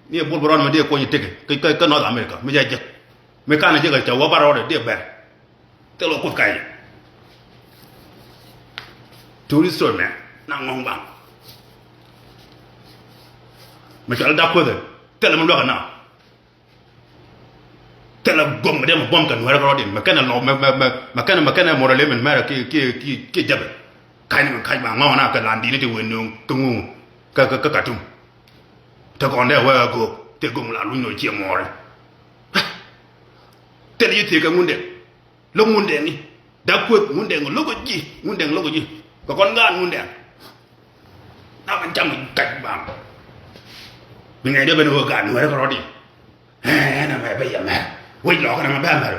Ni ɛ Bol Bärɔn mɛ dee kuɔny tek kä kä North America mi jɛ jek. Mi kanɛ jek ɛ cɛ wä bar rɔɔdɛ dee bɛr. Thil wä Kuoth kay. Tourist story mɛ na ŋɔŋ baŋ. Mɛ cɔal Dak Kueth ɛ thil mɛ luäk ɛ na. Thilɛ guɔm mi dee mi buɔm kɛ Nuäärä kɛ rɔɔdiɛn mɛ kɛnɛ lɔ mɛ mɛ mɛ mɛ kɛnɛ mɛ kɛnɛ mɔrɔ lɛ min mɛrɛ kiɛ kiɛ kiɛ kiɛ jɛpɛ. Ka̱ny ni mɛ ka̱ny ba ŋɔŋ na kɛ landini ti wee nööŋ kä ŋuŋ kä kä kä Katum. Te kɔn dee wee a go̱o̱k te go̱o̱k la luny nɔ ciɛ mɔɔri. Thilɛ yi thiee kɛ Ŋundɛŋ. Lo̱k Ŋundɛŋ i̱ Dak Kueth Ŋundɛŋ lo̱k ɛ ji̱ Ŋundɛŋ lo̱k ɛ ji̱. Kɛ kɔn gaat Ŋundɛŋ. Na kɛ cam kac bam. Bi ŋɛc dee ben ɣöö gaat Nuäärä kɛ rɔɔdiɛn. Ɛn ɛmɛ bä yɛ mɛr wec lɔkä ɛmɛ bä mɛr.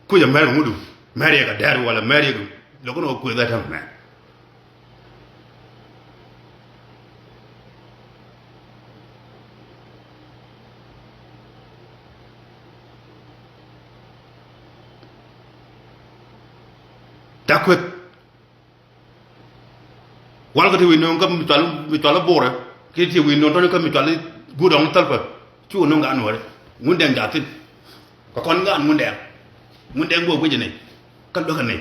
Kucä mɛr ŋudu mɛr yɛ kɛ dɛr wala mɛr yɛ kɛ lo̱k ni wä kueth ɛ tɛm mɛ. Dak Kueth. Walkɛ ti wi̱i̱ nööŋ kä mi cual mi cual i̱ Borɛ kiɛ ti wi̱i̱ nööŋ tɔ̱ni kä mi cual i̱ guut ɔŋ Thalpa. Cu wä nööŋ gaat Nuäärä Ŋundɛŋ jaathin. Kɛ kɔn gaat Ŋundɛŋ Ŋundɛŋ bä guic ɛ nɛy kä luäk ɛ nɛy.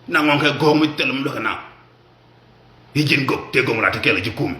Na ŋɔŋ kɛ go̱o̱k mi thil mi luäk ɛ na. I̱ ji̱n gök tëë go̱o̱k la ti kɛl ɛ ji̱ kumɛ.